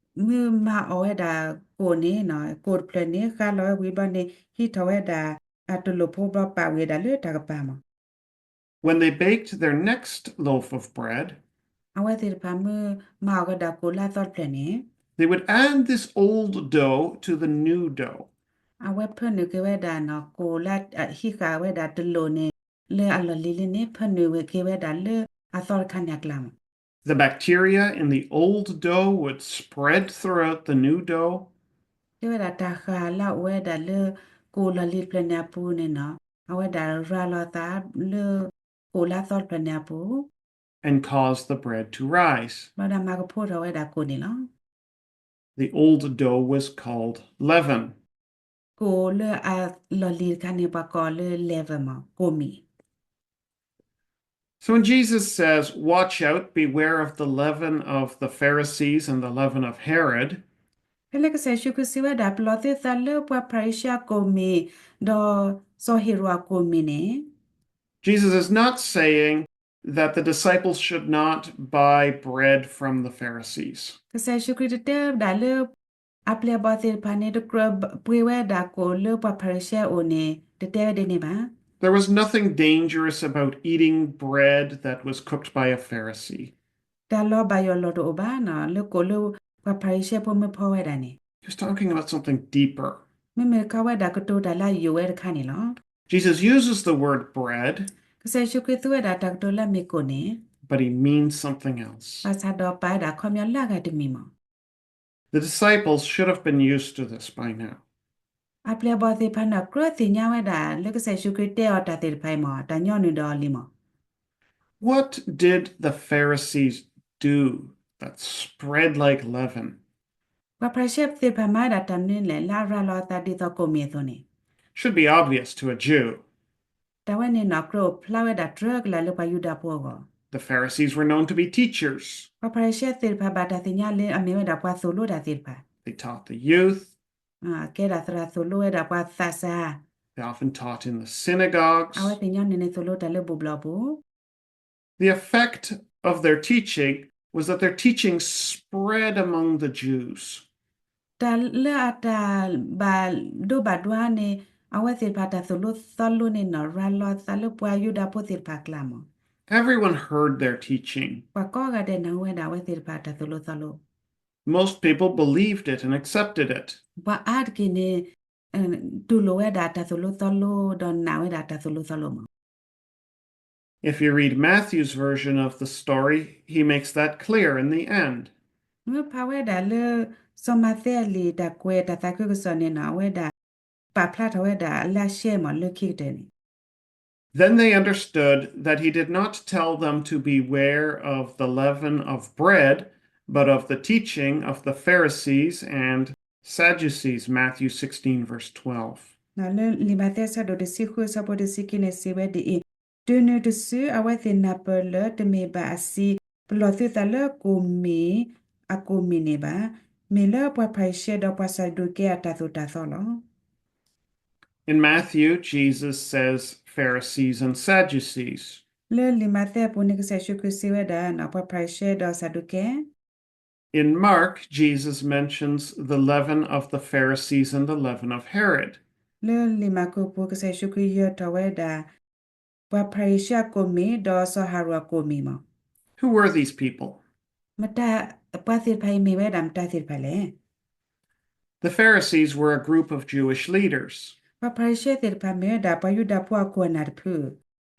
မ့ၢ်မၤအီၣ်ဝဲဒၣ်ကိၣ်န့ၣ်နီၤ, ကိၣ်တဖျၢၣ်န့ၣ် ဃါလီၤဝဲဝံၤဘျီန့ၣ် ဟံးထီၣ်ဝဲဒၣ်အတလိၣ်ဖိဘျီပာ်ဝံၤဝဲဒၣ်လၢတၢ်ကပၤမး. When they baked their next loaf of bread, အဝဲသ့ၣ်တဖၣ်မ့ၢ်မၤအီၣ်ဝဲဒၣ်ကိၣ်လၢအသီတဖျၢၣ်န့ၣ် they would add this old dough to the new dough. အဝဲဖၢနုာ်က့ၤဝဲဒၣ်နီၤ, ကိၣ်လၢအဟံးဃာ်ဝဲဒၣ်တလိၣ်န့ၣ် လၢအလီၢ်လံၤလံၤန့ၣ် ဖၢနုာ်ဝဲက့ၤဝဲဒၣ်လၢအသီတခါန့ၣ်အကျါမး. The bacteria in the old dough would spread throughout the new dough ကဲဝဲဒၣ်တၢ်ဃၢ်လၢအအိၣ်ဝဲဒၣ်လၢကိၣ်လီၢ်လံၤတဖျၢၣ်န့ၣ်အပူၤန့ၣ်နီၤ, အဝဲဒၣ်ရၤလီၤသးလၢကိၣ်လၢအသီတဖျၢၣ်န့ၣ်အပူၤ and cause the bread to rise. ဘၣ်ဒီးမၤကဖိထီၣ်ဝဲဒၣ်ကိၣ်န့ၣ်လီၤ. The old dough was called leaven. ကိၣ်လၢအလီၢ်လံၤတခါန့ၣ် ပှၤကိးလၢ leaven မး, ကိၣ်မ့ၢ် So when Jesus says, Watch out, beware of the leaven of the Pharisees and the leaven of Herod, ဖဲလၢကစၢ်ယ့ၣ်ၡူးခရံာ်စံးဝဲဒၣ် ပလီၢ်သုသးလၢပှၤဖၤရံၤၡဲအကိၣ်မ့ၢ်, ဒီးစီၤဟ့ၤရိာ်အကိၣ်မ့ၢ်န့ၣ် Jesus is not saying that the disciples should not buy bread from the Pharisees. ကစၢ်ယ့ၣ်ၡူးခရံာ်တတဲဝဲဒၣ်လၢ အပျဲၢ်အဘီၣ်သ့ၣ်တဖၣ်န့ၣ် တကြၢးပှ့ၤဝဲဒၣ်ကိၣ်လၢပှၤဖၤရံၤၡဲအအိၣ်န့ၣ် တတဲဝဲဒ်န့ၣ်ဘၣ်. There was nothing dangerous about eating bread that was cooked by a Pharisee. တၢ်လီၤဘၣ်ယိၣ်လီၤတအိၣ်ဘၣ်နီၤ လၢကိၣ်လၢပှၤဖၤရံၤၡဲဖိမ့ၢ်ဖီဝဲဒၣ်န့ၣ် He was talking about something deeper. မ့မ့ၢ်တခီဝဲဒၣ်ကတိၤတၢ်လၢအယိာ်ဝဲတခါန့ၣ်လီၤ. Jesus uses the word bread ကစၢ်ယ့ၣ်ၡူးခရံာ်သူဝဲဒၣ်တၢ်ကတိၤလၢအမ့ၢ်ကိၣ်န့ၣ် but he means something else. ဘၣ်ဆၣ်ဒီးပာ်ဝဲဒၣ်အခီပညီလၢအဂၤတမံၤမး. The disciples should have been used to this by now. အပျဲၢ်အဘီၣ်သ့ၣ်တဖၣ်န့ၣ် ကြၢးသ့ၣ်ညါဝဲဒၣ် လၢကစၢ်ယ့ၣ်ၡူးခရံာ်တဲအီၤတၢ်သ့ၣ်တဖၣ်အံၤမး တၢ်ညီနုၢ်ဒီးအီၤလံမး. What did the Pharisees do that spread like leaven? ပှၤဖၤရံၤၡဲသ့ၣ်တဖၣ်မၤဝဲဒၣ်တၢ်မနုၤလဲၣ် လၢအရၤလီၤအသးဒ်သိးကိၣ်မ့ၣ်အသိးန့ၣ်. Should be obvious to a Jew. တၢ်ဝဲန့ၣ်န့ၣ် ကြၢးအိၣ်ဖျါဝဲဒၣ်တြၢကလးလၢပှၤယူဒၤဖိအဂီၢ်. The Pharisees were known to be teachers. ပှၤဖၤရံၤၡဲသ့ၣ်တဖၣ်ဘၣ်တၢ်သ့ၣ်ညါလၢအမ့ၢ်ဝဲဒၣ်ပှၤသိၣ်လိတၢ်သ့ၣ်တဖၣ်. They taught the youth. ကဲဒၣ်သရၣ်သိၣ်လိဝဲဒၣ်ပှၤသးစၢ်. They often taught in the synagogues. အဝဲသ့ၣ်ညီနုၢ်န့ၣ်သိၣ်လိတၢ်လၢဘူၣ်ဘျီၣ်ပူၤ. The effect of their teaching was that their teaching spread among the Jews. တၢ်လၢအတၢ်ဘၣ်ဒိဘၣ်ဒွါန့ၣ် အဝဲသ့ၣ်တဖၣ်တၢ်သိၣ်လိသီလိန့ၣ်န့ၣ် ရၤလီၤအသးလၢပှၤယူဒၤဖိသ့ၣ်တဖၣ်အကျါမး. Everyone heard their teaching. ပှၤကိးဂၤဒဲးနၢ်ဟူဝဲဒၣ်အဝဲသ့ၣ်တဖၣ်တၢ်သိၣ်လိသီလိ. Most people believed it and accepted it. ပှၤအါတက့ၢ်န့ၣ် တူၢ်လိာ်ဝဲဒၣ်တၢ်သိၣ်လိသီလိ ဒီးနာ်ဝဲဒၣ်တၢ်သိၣ်လိသီလိမး. If you read Matthew's version of the story, he makes that clear in the end. မ့ၢ်ဖးဝဲဒၣ်လၢ စီၤမးသဲအလံာ်တၢ်ကွဲးတၢ်သးခုကစီၣ်န့ၣ်န့ၣ် အဝဲဒၣ်ပာ်ဖျါထီၣ်ဝဲဒၣ်လၢအရှဲမးလၢခံကတၢၢ်န့ၣ်. Then they understood that he did not tell them to beware of the leaven of bread, but of the teaching of the Pharisees and Sadducees, Matthew sixteen, verse twelve. လၢလံာ်မးသဲအဆၢဒိၣ်တဆံဃုအဆၢဖိတဆံခံန့ၣ်စံးဝဲဒ်အံၤ, တုၤနုၤတစု အဝဲသ့ၣ်နၢ်ပၢၢ်လၢတမ့ၢ်ဘၣ်အစံးပလီၢ်သုသးလၢကိၣ်မ့ၣ်အကိၣ်မ့ၢ်န့ၣ်ဘၣ်, မ့ၢ်လၢပှၤဖၤရံၤၡဲဒီးပှၤစၤဒူးကဲအတၢ်သိၣ်တၢ်သီလီၤ. In Matthew, Jesus says Pharisees and Sadducees. လၢလံာ်မးသဲအပူၤန့ၣ် ကစၢ်ယ့ၣ်ၡူးခရံာ်စံးဝဲဒၣ် ပှၤဖၤရံၤၡဲဒီးစၤဒူးကဲ. In Mark, Jesus mentions the leaven of the Pharisees and the leaven of Herod. လၢလံာ်မၢ်ကူးပူၤ ကစၢ်ယ့ၣ်ၡူးခရံာ်ယၢၤထီၣ်ဝဲဒၣ် ပှၤဖၤရံၤၡဲအကိၣ်မ့ၢ် ဒီးစီၤဟၤရိၣ်အကိၣ်မ့ၢ်မး. Who were these people? မတၤ ပှၤသ့ၣ်တဖၣ်အံၤမ့ၢ်ဝဲဒၣ်မတၤသ့ၣ်တဖၣ်လဲၣ်. The Pharisees were a group of Jewish leaders. ပှၤဖၤရံၤၡဲသ့ၣ်တဖၣ်မ့ၢ်ဝဲဒၣ်ပှၤယူဒၤဖိအခိၣ်အနၢ်တဖု.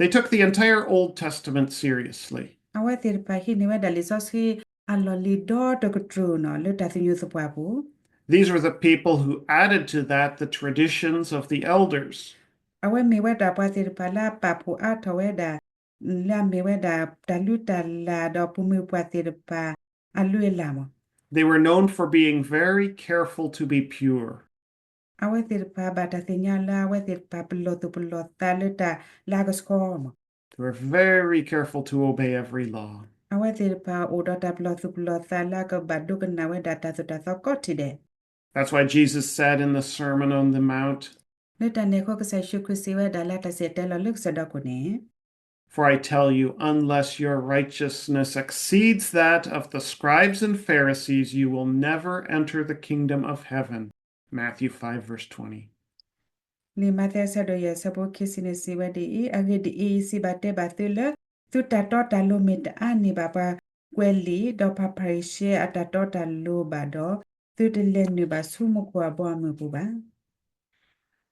They took the entire Old Testament seriously. အဝဲသ့ၣ်တဖၣ်ဟံးန့ၢ်ဝဲဒၣ်လံာ်စီဆှံအလီၢ်လံၤဒီတကတြူၢ်န့ၣ် လၢတၢ်သညူးသပှၢ်ပူၤ. These were the people who added to that the traditions of the elders. အဝဲမ့ၢ်ဝဲဒၣ်ပှၤသ့ၣ်တဖၣ်လၢအပာ်ဖှိၣ်အါထီၣ်ဝဲဒၣ် လၢအမ့ၢ်ဝဲဒၣ်တၢ်လုၢ်တၢ်လၢ်ဒီးပူၤမုၢ်ပှၢ်သ့ၣ်တဖၣ်အလုၢ်အလၢ်မး. They were known for being very careful to be pure. အဝဲသ့ၣ်တဖၣ်ဘၣ်တၢ်သ့ၣ်ညါလၢအဝဲသ့ၣ်တဖၣ်ပလီၢ်သူၣ်ပလီၢ်သးလၢတၢ်လၢအကဆှီမး. They were very careful to obey every law. အဝဲသ့ၣ်တဖၣ်အိၣ်ဒီးတၢ်ပလီၢ်သူၣ်ပလီၢ်သးလၢအကဘၣ်ဒိကနၣ်ဝဲဒၣ်တၢ်သိၣ်တၢ်သီကိးထံၣ်ဒဲး. That's why Jesus said in the Sermon on the Mount, လၢတၢ်န့ၣ်အဃိ ကစၢ်ယ့ၣ်ၡူးခရံာ်စံးဝဲဒၣ်လၢတၢ်စံၣ်တဲၤတဲလီၤလၢကစၢၢ်ဒီခိၣ်န့ၣ်, For I tell you, unless your righteousness exceeds that of the scribes and Pharisees, you will never enter the kingdom of heaven. Matthew five, verse twenty. လံာ်မးသဲအဆၢဒိၣ်ယဲၢ်အဆၢဖိခံဆံန့ၣ်စံးဝဲဒ်အံၤ, အဂ့ၢ်ဒ်အံၤ, ယစံးဘၣ်တဲဘၣ်သုလၢ သုတၢ်တီတၢ်လိၤမ့ၢ်တအါန့ၢ်ဘၣ်ပှၤကွဲးလံာ် ဒီးပှၤဖၤရံၤၡဲအတၢ်တီတၢ်လိၤဘၣ်ဒီး, သုတလဲၤနုာ်ဘၣ်ဆူမူခိၣ်အဘီအမုၢ်ပူၤဘၣ်.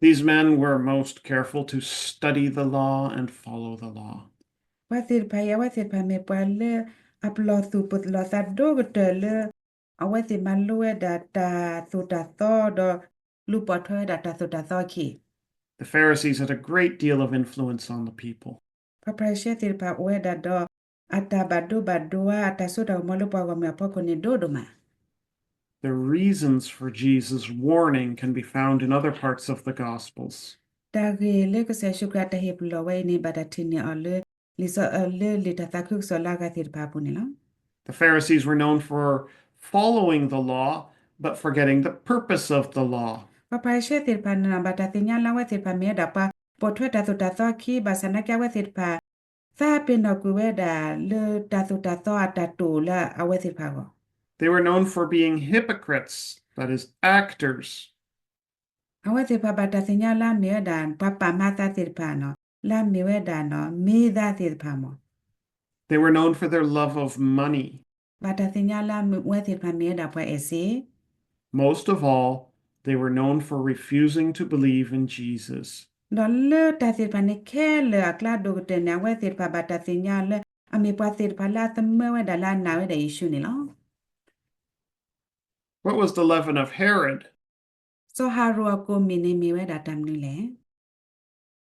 These men were most careful to study the law and follow the law. ပှၤသ့ၣ်တဖၣ်အံၤ အဝဲသ့ၣ်တဖၣ်မ့ၢ်ပှၤလၢအပလီၢ်သူၣ်ပလီၢ်သးဒိၣ်ကတၢၢ်လၢ အဝဲသ့ၣ်မၤလိဝဲဒၣ်တၢ်သိၣ်တၢ်သီဒီး လူၤပိာ်ထွဲဝဲဒၣ်တၢ်သိၣ်တၢ်သီအခံ. The Pharisees had a great deal of influence on the people. ပှၤဖၤရံၤၡဲသ့ၣ်တဖၣ်အိၣ်ဝဲဒၣ်ဒီး အတၢ်ဘၣ်ဒိဘၣ်ဒိဧါ အတၢ်စိတၢ်ကမီၤလၢပှၤဂီၢ်မုၢ်အဖီခိၣ်န့ၣ်ဒိၣ်ဒိၣ်မး. The reasons for Jesus' warning can be found in other parts of the Gospels. တၢ်ဂ့ၢ်လၢကစၢ်ယ့ၣ်ၡူးခရံာ်အတၢ်ဟ့ၣ်ပလီၢ်ဝဲအံၤန့ၣ် ဘၣ်တၢ်ထံၣ်န့ၢ်အီၤလၢ လံာ်စီ လၢလံာ်တၢ်သးခုကစီၣ်လၢအဂၤသ့ၣ်တဖၣ်အပူၤန့ၣ်လီၤ. The Pharisees were known for following the law, but forgetting the purpose of the law. ပှၤဖၤရံၤၡဲသ့ၣ်တဖၣ်န့ၣ် ဘၣ်တၢ်သ့ၣ်ညါလၢအဝဲသ့ၣ်တဖၣ်မ့ၢ်ဝဲဒၣ်ပှၤပိာ်ထွဲတၢ်သိၣ်တၢ်သီအခံ ဘၣ်ဆၣ်နာ်က့အဝဲသ့ၣ်တဖၣ် သးပ့ၤနီၣ်ကွံာ်ဝဲဒၣ်လၢတၢ်သိၣ်တၢ်သီအတၢ်တိာ်လၢအဝဲသ့ၣ်တဖၣ်အဂီၢ်. They were known for being hypocrites, that is, actors. အဝဲသ့ၣ်တဖၣ်ဘၣ်တၢ်သ့ၣ်ညါလၢအမ့ၢ်ဝဲဒၣ် ပှၤပာ်မၤအသးသ့ၣ်တဖၣ်န့ၣ် လၢအမ့ၢ်ဝဲဒၣ်န့ၣ် မ့ၢ်သးသ့ၣ်တဖၣ်မး. They were known for their love of money. ဘၣ်တၢ်သ့ၣ်ညါလၢအဝဲသ့ၣ်တဖၣ်မ့ၢ်ဝဲဒၣ်ပှၤအဲၣ်စ့. Most of all, they were known for refusing to believe in Jesus. ဒီးလၢတၢ်သ့ၣ်တဖၣ်န့ၣ်ခဲလၢာ်အကျါဒိၣ်ကတၢၢ်န့ၣ် အဝဲသ့ၣ်တဖၣ်ဘၣ်တၢ်သ့ၣ်ညါလၢ အမ့ၢ်ပှၤသ့ၣ်တဖၣ်လၢအသမၢဝဲဒၣ်လၢအနာ်ဝဲဒၣ်ယ့ၣ်ၡူးန့ၣ်လီၤ. What was the leaven of Herod? စီၤဟၤရိၣ်အကိၣ်မ့ၢ်န့ၣ် မ့ၢ်ဝဲဒၣ်တၢ်မနုၤလဲၣ်.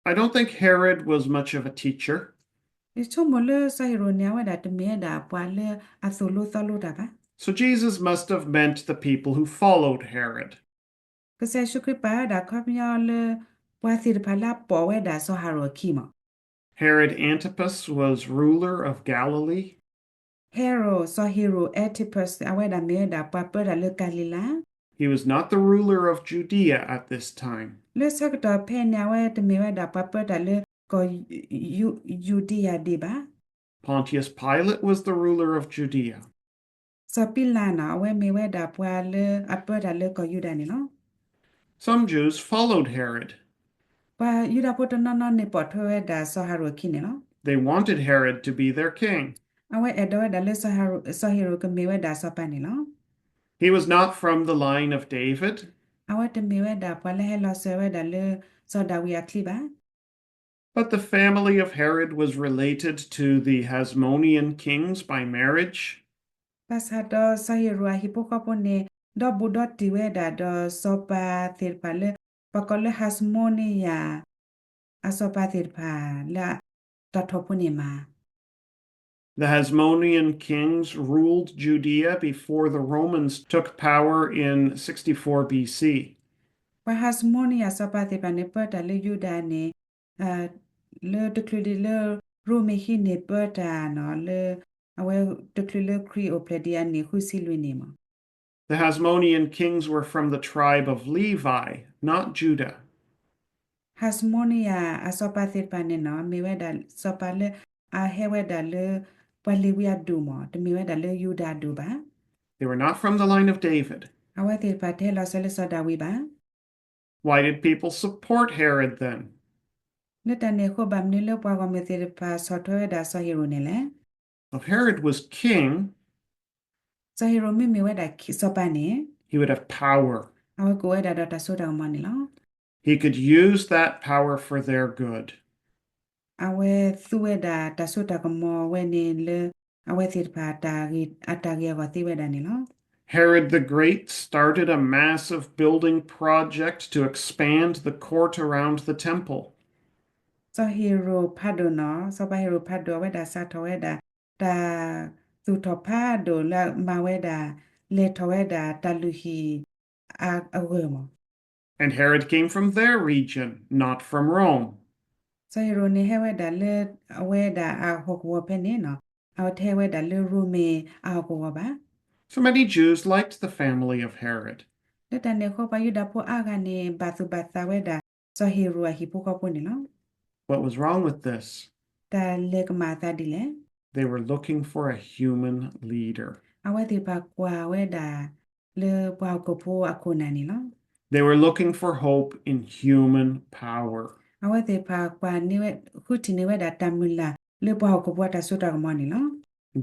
I don't think Herod was much of a teacher. ယဆိကမိၣ်လၢစီၤဟ့ရိၣ်န့ၣ် အဝဲဒၣ်တမ့ၢ်ဝဲဒၣ်ပှၤလၢအသိၣ်လိသီလိတၢ်ဘၣ်. So Jesus must have meant the people who followed Herod. ကစၢ်ယ့ၣ်ၡူးခရံာ်ပာ်ဝဲဒၣ်ခီပညီလၢ ပှၤသ့ၣ်တဖၣ်လၢအပိာ်ဝဲဒၣ်စီၤဟၤရိၣ်အခံမး. Herod Antipas was ruler of Galilee. ဟ့ရိၣ်, စီၤဟ့ရိၣ် Antipas အဝဲဒၣ်မ့ၢ်ဝဲဒၣ်ပှၤပၢတၢ်လၢကၤလံၤလါ. He was not the ruler of Judea at this time. လၢဆၢကတီၢ်ဖဲန့ၣ် အဝဲတမ့ၢ်ဝဲဒၣ်ပှၤပၢတၢ်လၢကီၢ်ယူဒံယၤဒံးဘၣ်. Pontius Pilate was the ruler of Judea. စီၤပံလးန့ၣ် အဝဲမ့ၢ်ဝဲဒၣ်ပှၤလၢအပၢတၢ်လၢကီၢ်ယူဒၤန့ၣ်လီၤ. Some Jews followed Herod. ပှၤယူဒၤဖိတနီၤနီၤန့ၣ်ပိာ်ထွဲဝဲဒၣ်စီၤဟၤရိၣ်အခံန့ၣ်လီၤ. They wanted Herod to be their king. အဝဲအဲၣ်ဒိးဝဲဒၣ်လၢစီၤဟၤရိၣ်, စီၤဟ့ရိၣ်ကမ့ၢ်ဝဲဒၣ်စီၤပၤန့ၣ်လီၤ. He was not from the line of David. အဝဲတမ့ၢ်ဝဲဒၣ်ပှၤလၢဟဲလီၤစၢၤဝဲဒၣ်လၢစီၤဒၤဝံးအချံဘၣ်. But the family of Herod was related to the Hasmonean kings by marriage. ဘၣ်ဆၣ်ဒီးစီၤဟ့ရိၣ်အဟံၣ်ဖိဃီဖိန့ၣ် ဒီဘူးဒီတံၢ်ဝဲဒၣ်ဒီးစီၤပၤသ့ၣ်တဖၣ်လၢ ပှၤကိးလၢ Hasmonean အစီၤပၤသ့ၣ်တဖၣ်လၢတၢ်ထီၣ်ဖိန့ၣ်မး. The Hasmonean kings ruled Judea before the Romans took power in sixty-four B C. ပှၤ Hasmonean အစီၤပၤသ့ၣ်တဖၣ်န့ၣ် ပၢတၢ်လၢယူဒၤန့ၣ် လၢတချုးဒံးလၢရိမ့ၤဟံးန့ၢ်ပၢတၢ်န့ၣ် လၢအဝဲတချုးလၢခရံာ်အိၣ်ဖျဲၣ်ဒံးအနံၣ်ဃုဆံလွံၢ်န့ၣ်မး. The Hasmonean kings were from the tribe of Levi, not Judah. Hasmonean အစီၤပၤသ့ၣ်တဖၣ်န့ၣ် မ့ၢ်ဝဲဒၣ်စီၤပၤလၢအဟဲဝဲဒၣ်လၢပှၤလ့ၤဝံအဒူၣ်မး, တမ့ၢ်ဝဲဒၣ်လၢယူဒၤအဒူၣ်ဘၣ်. They were not from the line of David. အဝဲသ့ၣ်တဖၣ်တဟဲလီၤစၢၤလၢစီၤဒၤဝံးဘၣ်. Why did people support Herod then? လၢတၢ်န့ၣ်အဃိ ဘၣ်မနုၤလၢပှၤဂီၢ်မုၢ်သ့ၣ်တဖၣ်ဆီၣ်ထွဲဝဲဒၣ်စီၤဟ့ရိၣ်န့ၣ်လဲၣ်. If Herod was king, စီၤဟ့ရိၣ်မ့မ့ၢ်ဝဲဒၣ်စီၤပၤန့ၣ် he would have power. အဝဲကအိၣ်ဝဲဒၣ်ဒီးတၢ်စိတၢ်ကမီၤန့ၣ်လီၤ. He could use that power for their good. အဝဲသူဝဲဒၣ်တၢ်စိတၢ်ကမီၤဝဲန့ၣ်လၢအဝဲသ့ၣ်တဖၣ်အတၢ်ဂ့ၤအဂီၢ်သ့ဝဲဒၣ်န့ၣ်လီၤ. Herod the Great started a massive building project to expand the court around the temple. စီၤဟ့ရိၣ်ဖးဒိၣ်န့ၣ်, စီၤပၤဟ့ရိၣ်ဖးဒိၣ် အဝဲဒၣ်စးထီၣ်ဝဲဒၣ် တၢ်သူၣ်ထီၣ်ဖးဒိၣ်လၢအမၤဝဲဒၣ် လဲၤထီၣ်ဝဲဒၣ်တၢ်လုၢ်ဟံၣ်အဂၢၢ်မး. And Herod came from their region, not from Rome. စီၤဟ့ရိၣ်န့ၣ်ဟဲဝဲဒၣ်လၢ အဝဲဒၣ်အဟီၣ်ကဝီၤဖဲန့ၣ်န့ၣ်, အဝဲတဟဲဝဲဒၣ်လၢရိမ့ၤအဟီၣ်ကဝီၤဘၣ်. So many Jews liked the family of Herod. လၢတၢ်န့ၣ်အဃိ ပှၤယူဒၤဖိအါဂၤန့ၣ် ဘၣ်သူၣ်ဘၣ်သးဝဲဒၣ် စီၤဟ့ရိၣ်အဟံၣ်ဖိဃီဖိန့ၣ်လီၤ. What was wrong with this? တၢ်လဲၤကမၣ်အသးဒ်လဲၣ်. They were looking for a human leader. အဝဲသ့ၣ်တဖၣ်ကွၢ်ဝဲဒၣ် လၢပှၤဟီၣ်ခိၣ်ဖိအခိၣ်နၢ်န့ၣ်လီၤ. They were looking for hope in human power. အဝဲသ့ၣ်တဖၣ်ကွၢ်န့ၢ်ဝဲ, ဃုထံၣ်န့ၢ်ဝဲဒၣ်တၢ်မုၢ်လၢ် လၢပှၤဟီၣ်ခိၣ်ဖိအတၢ်စိတၢ်ကမီၤန့ၣ်လီၤ.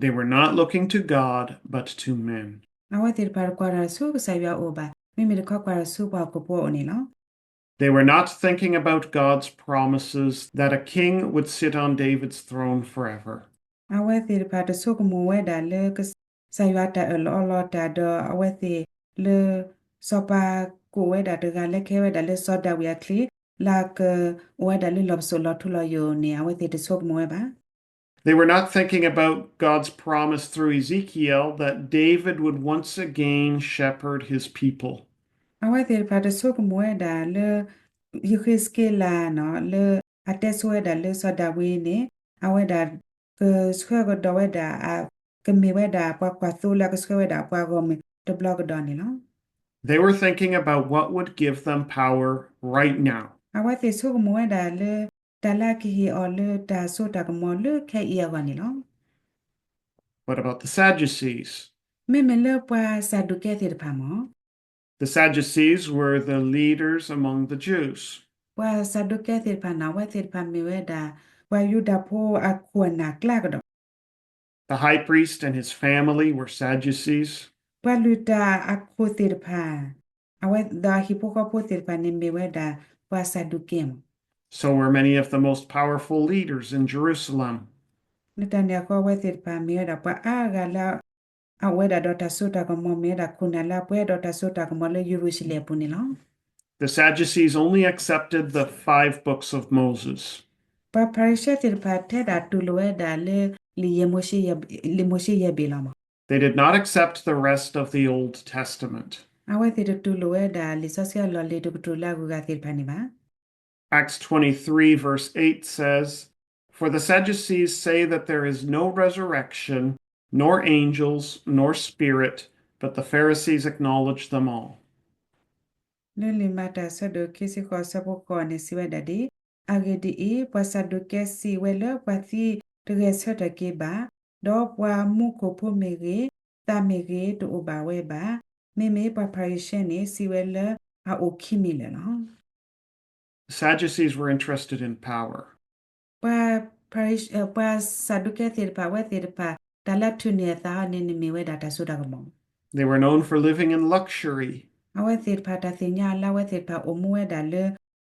They were not looking to God, but to men. အဝဲသ့ၣ်တဖၣ်တကွၢ်တၢ်ဆူကစၢ်ယွၤအအိၣ်ဘၣ်, မ့မ့ၢ်တခီကွၢ်တၢ်ဆူပှၤဟီၣ်ခိၣ်ဖိအအိၣ်န့ၣ်လီၤ. They were not thinking about God's promises that a king would sit on David's throne forever. အဝဲသ့ၣ်တဖၣ်တဆိကမိၣ်ဝဲဒၣ်လၢ ကစၢ်ယွၤတၢ်အၢၣ်လီၤအီလီၤတၢ်ဒီး အဝဲသ့ၣ်လၢ စီၤပၤကအိၣ်ဝဲဒၣ်တဂၤလၢကဟဲဝဲဒၣ်လၢစီၤဒၤဝံးအချံ လၢကအိၣ်ဝဲဒၣ်လၢလီၢ်ပစိာ်လီၤထူလီၤယိာ်န့ၣ် အဝဲသ့ၣ်တဆိကမိၣ်ဝဲဘၣ်. They were not thinking about God's promise through Ezekiel that David would once again shepherd his people. အဝဲသ့ၣ်တဖၣ်တဆိကမိၣ်ဝဲဒၣ်လၢ ယဃ့းစက့လးန့ၣ် လၢအတဲဆိဝဲဒၣ်လၢစီၤဒၤဝံးန့ၣ် အဝဲဒၣ်ကဆှၢကဒီးဝဲဒၣ် ကမ့ၢ်ဝဲဒၣ်ပှၤကွၢ်သိလၢအကဆှၢဝဲဒၣ်ပှၤဂီၢ်မုၢ်တဘျီကဒီးန့ၣ်လီၤ. They were thinking about what would give them power right now. အဝဲသ့ၣ်ဆိကမိၣ်ဝဲဒၣ်လၢ တၢ်လၢအကဟ့ၣ်အီၤလၢတၢ်စိတၢ်ကမီၤလၢခဲအံၤအဂီၢ်န့ၣ်လီၤ. What about the Sadducees? မ့မ့ၢ်လၢပှၤစၤဒူးကဲသ့ၣ်တဖၣ်မး. The Sadducees were the leaders among the Jews. ပှၤစၤဒူးကဲသ့ၣ်တဖၣ်န့ၣ် အဝဲသ့ၣ်တဖၣ်မ့ၢ်ဝဲဒၣ် ပှၤယူဒၤဖိအခိၣ်အနၢ်ကျါကဒီး The high priest and his family were Sadducees. ပှၤလုၢ်တၢ်အခိၣ်သ့ၣ်တဖၣ် အဝဲဒီးအဟံၣ်ဖိဃီဖိသ့ၣ်တဖၣ်န့ၣ်မ့ၢ်ဝဲဒၣ်ပှၤစၤဒူးကဲမး. So were many of the most powerful leaders in Jerusalem. လၢတၢ်န့ၣ်အဃိ အဝဲသ့ၣ်တဖၣ်မ့ၢ်ဝဲဒၣ်ပှၤအါဂၤလၢ အအိၣ်ဝဲဒၣ်ဒီးတၢ်စိတၢ်ကမီၤ မ့ၢ်ဝဲဒၣ်ခိၣ်နၢ်လၢအပှဲၤဒီးတၢ်စိတၢ်ကမီၤလၢယရူၤၡလ့ၣ်အပူၤန့ၣ်လီၤ. The Sadducees only accepted the five books of Moses. ပှၤဖၤရံၤၡဲသ့ၣ်တဖၣ်ထဲဒၣ်တူၢ်လိာ်ဝဲဒၣ်လၢ လံာ်မိၤၡ့ယဲၢ်ဘ့ၣ်လီၤမး. They did not accept the rest of the Old Testament. အဝဲသ့ၣ်တတူၢ်လိာ်ဝဲဒၣ်လံာ်စီဆှံအလီၢ်လံၤတကတြူၢ်လၢအဂုၤအဂၤသ့ၣ်တဖၣ်န့ၣ်ဘၣ်. Acts twenty-three, verse eight says, For the Sadducees say that there is no resurrection, nor angels, nor spirit, but the Pharisees acknowledge them all. လၢလံာ်မၤတၢ်ဆၢဒိၣ်ခံဆံဃိး ဆၢဖိဃိးန့ၣ် စံးဝဲဒၣ်ဒ်အံၤ, အဂ့ၢ်ဒ်အံၤ, ပှၤစၤဒူးကဲစံးဝဲလၢပှၤသံတဂဲၤဆၢထၢၣ်က့ၤဘၣ်, ဒီးပှၤမူခိၣ်ဖိမ့ၢ်ဂ့ၤ, သးမ့ၢ်ဂ့ၤ, တအိၣ်ဘၣ်ဝဲဘၣ်. မ့မ့ၢ်ပှၤဖၤရံၤၡဲန့ၣ် စံးဝဲလၢအအိၣ်ခံမံၤလၢာ်လီၤ. The Sadducees were interested in power. ပှၤဖၤရံ, ပှၤစၤဒူးကဲသ့ၣ်တဖၣ် အဝဲသ့ၣ်တဖၣ် တၢ်လၢအထုးန့ၢ်အသးအီၤန့ၣ် န့ၣ်မ့ၢ်ဝဲဒၣ်တၢ်စိတၢ်ကမီၤ. They were known for living in luxury. အဝဲသ့ၣ်တဖၣ်တၢ်သ့ၣ်ညါလၢအဝဲသ့ၣ်တဖၣ်အိၣ်မူဝဲဒၣ်လၢ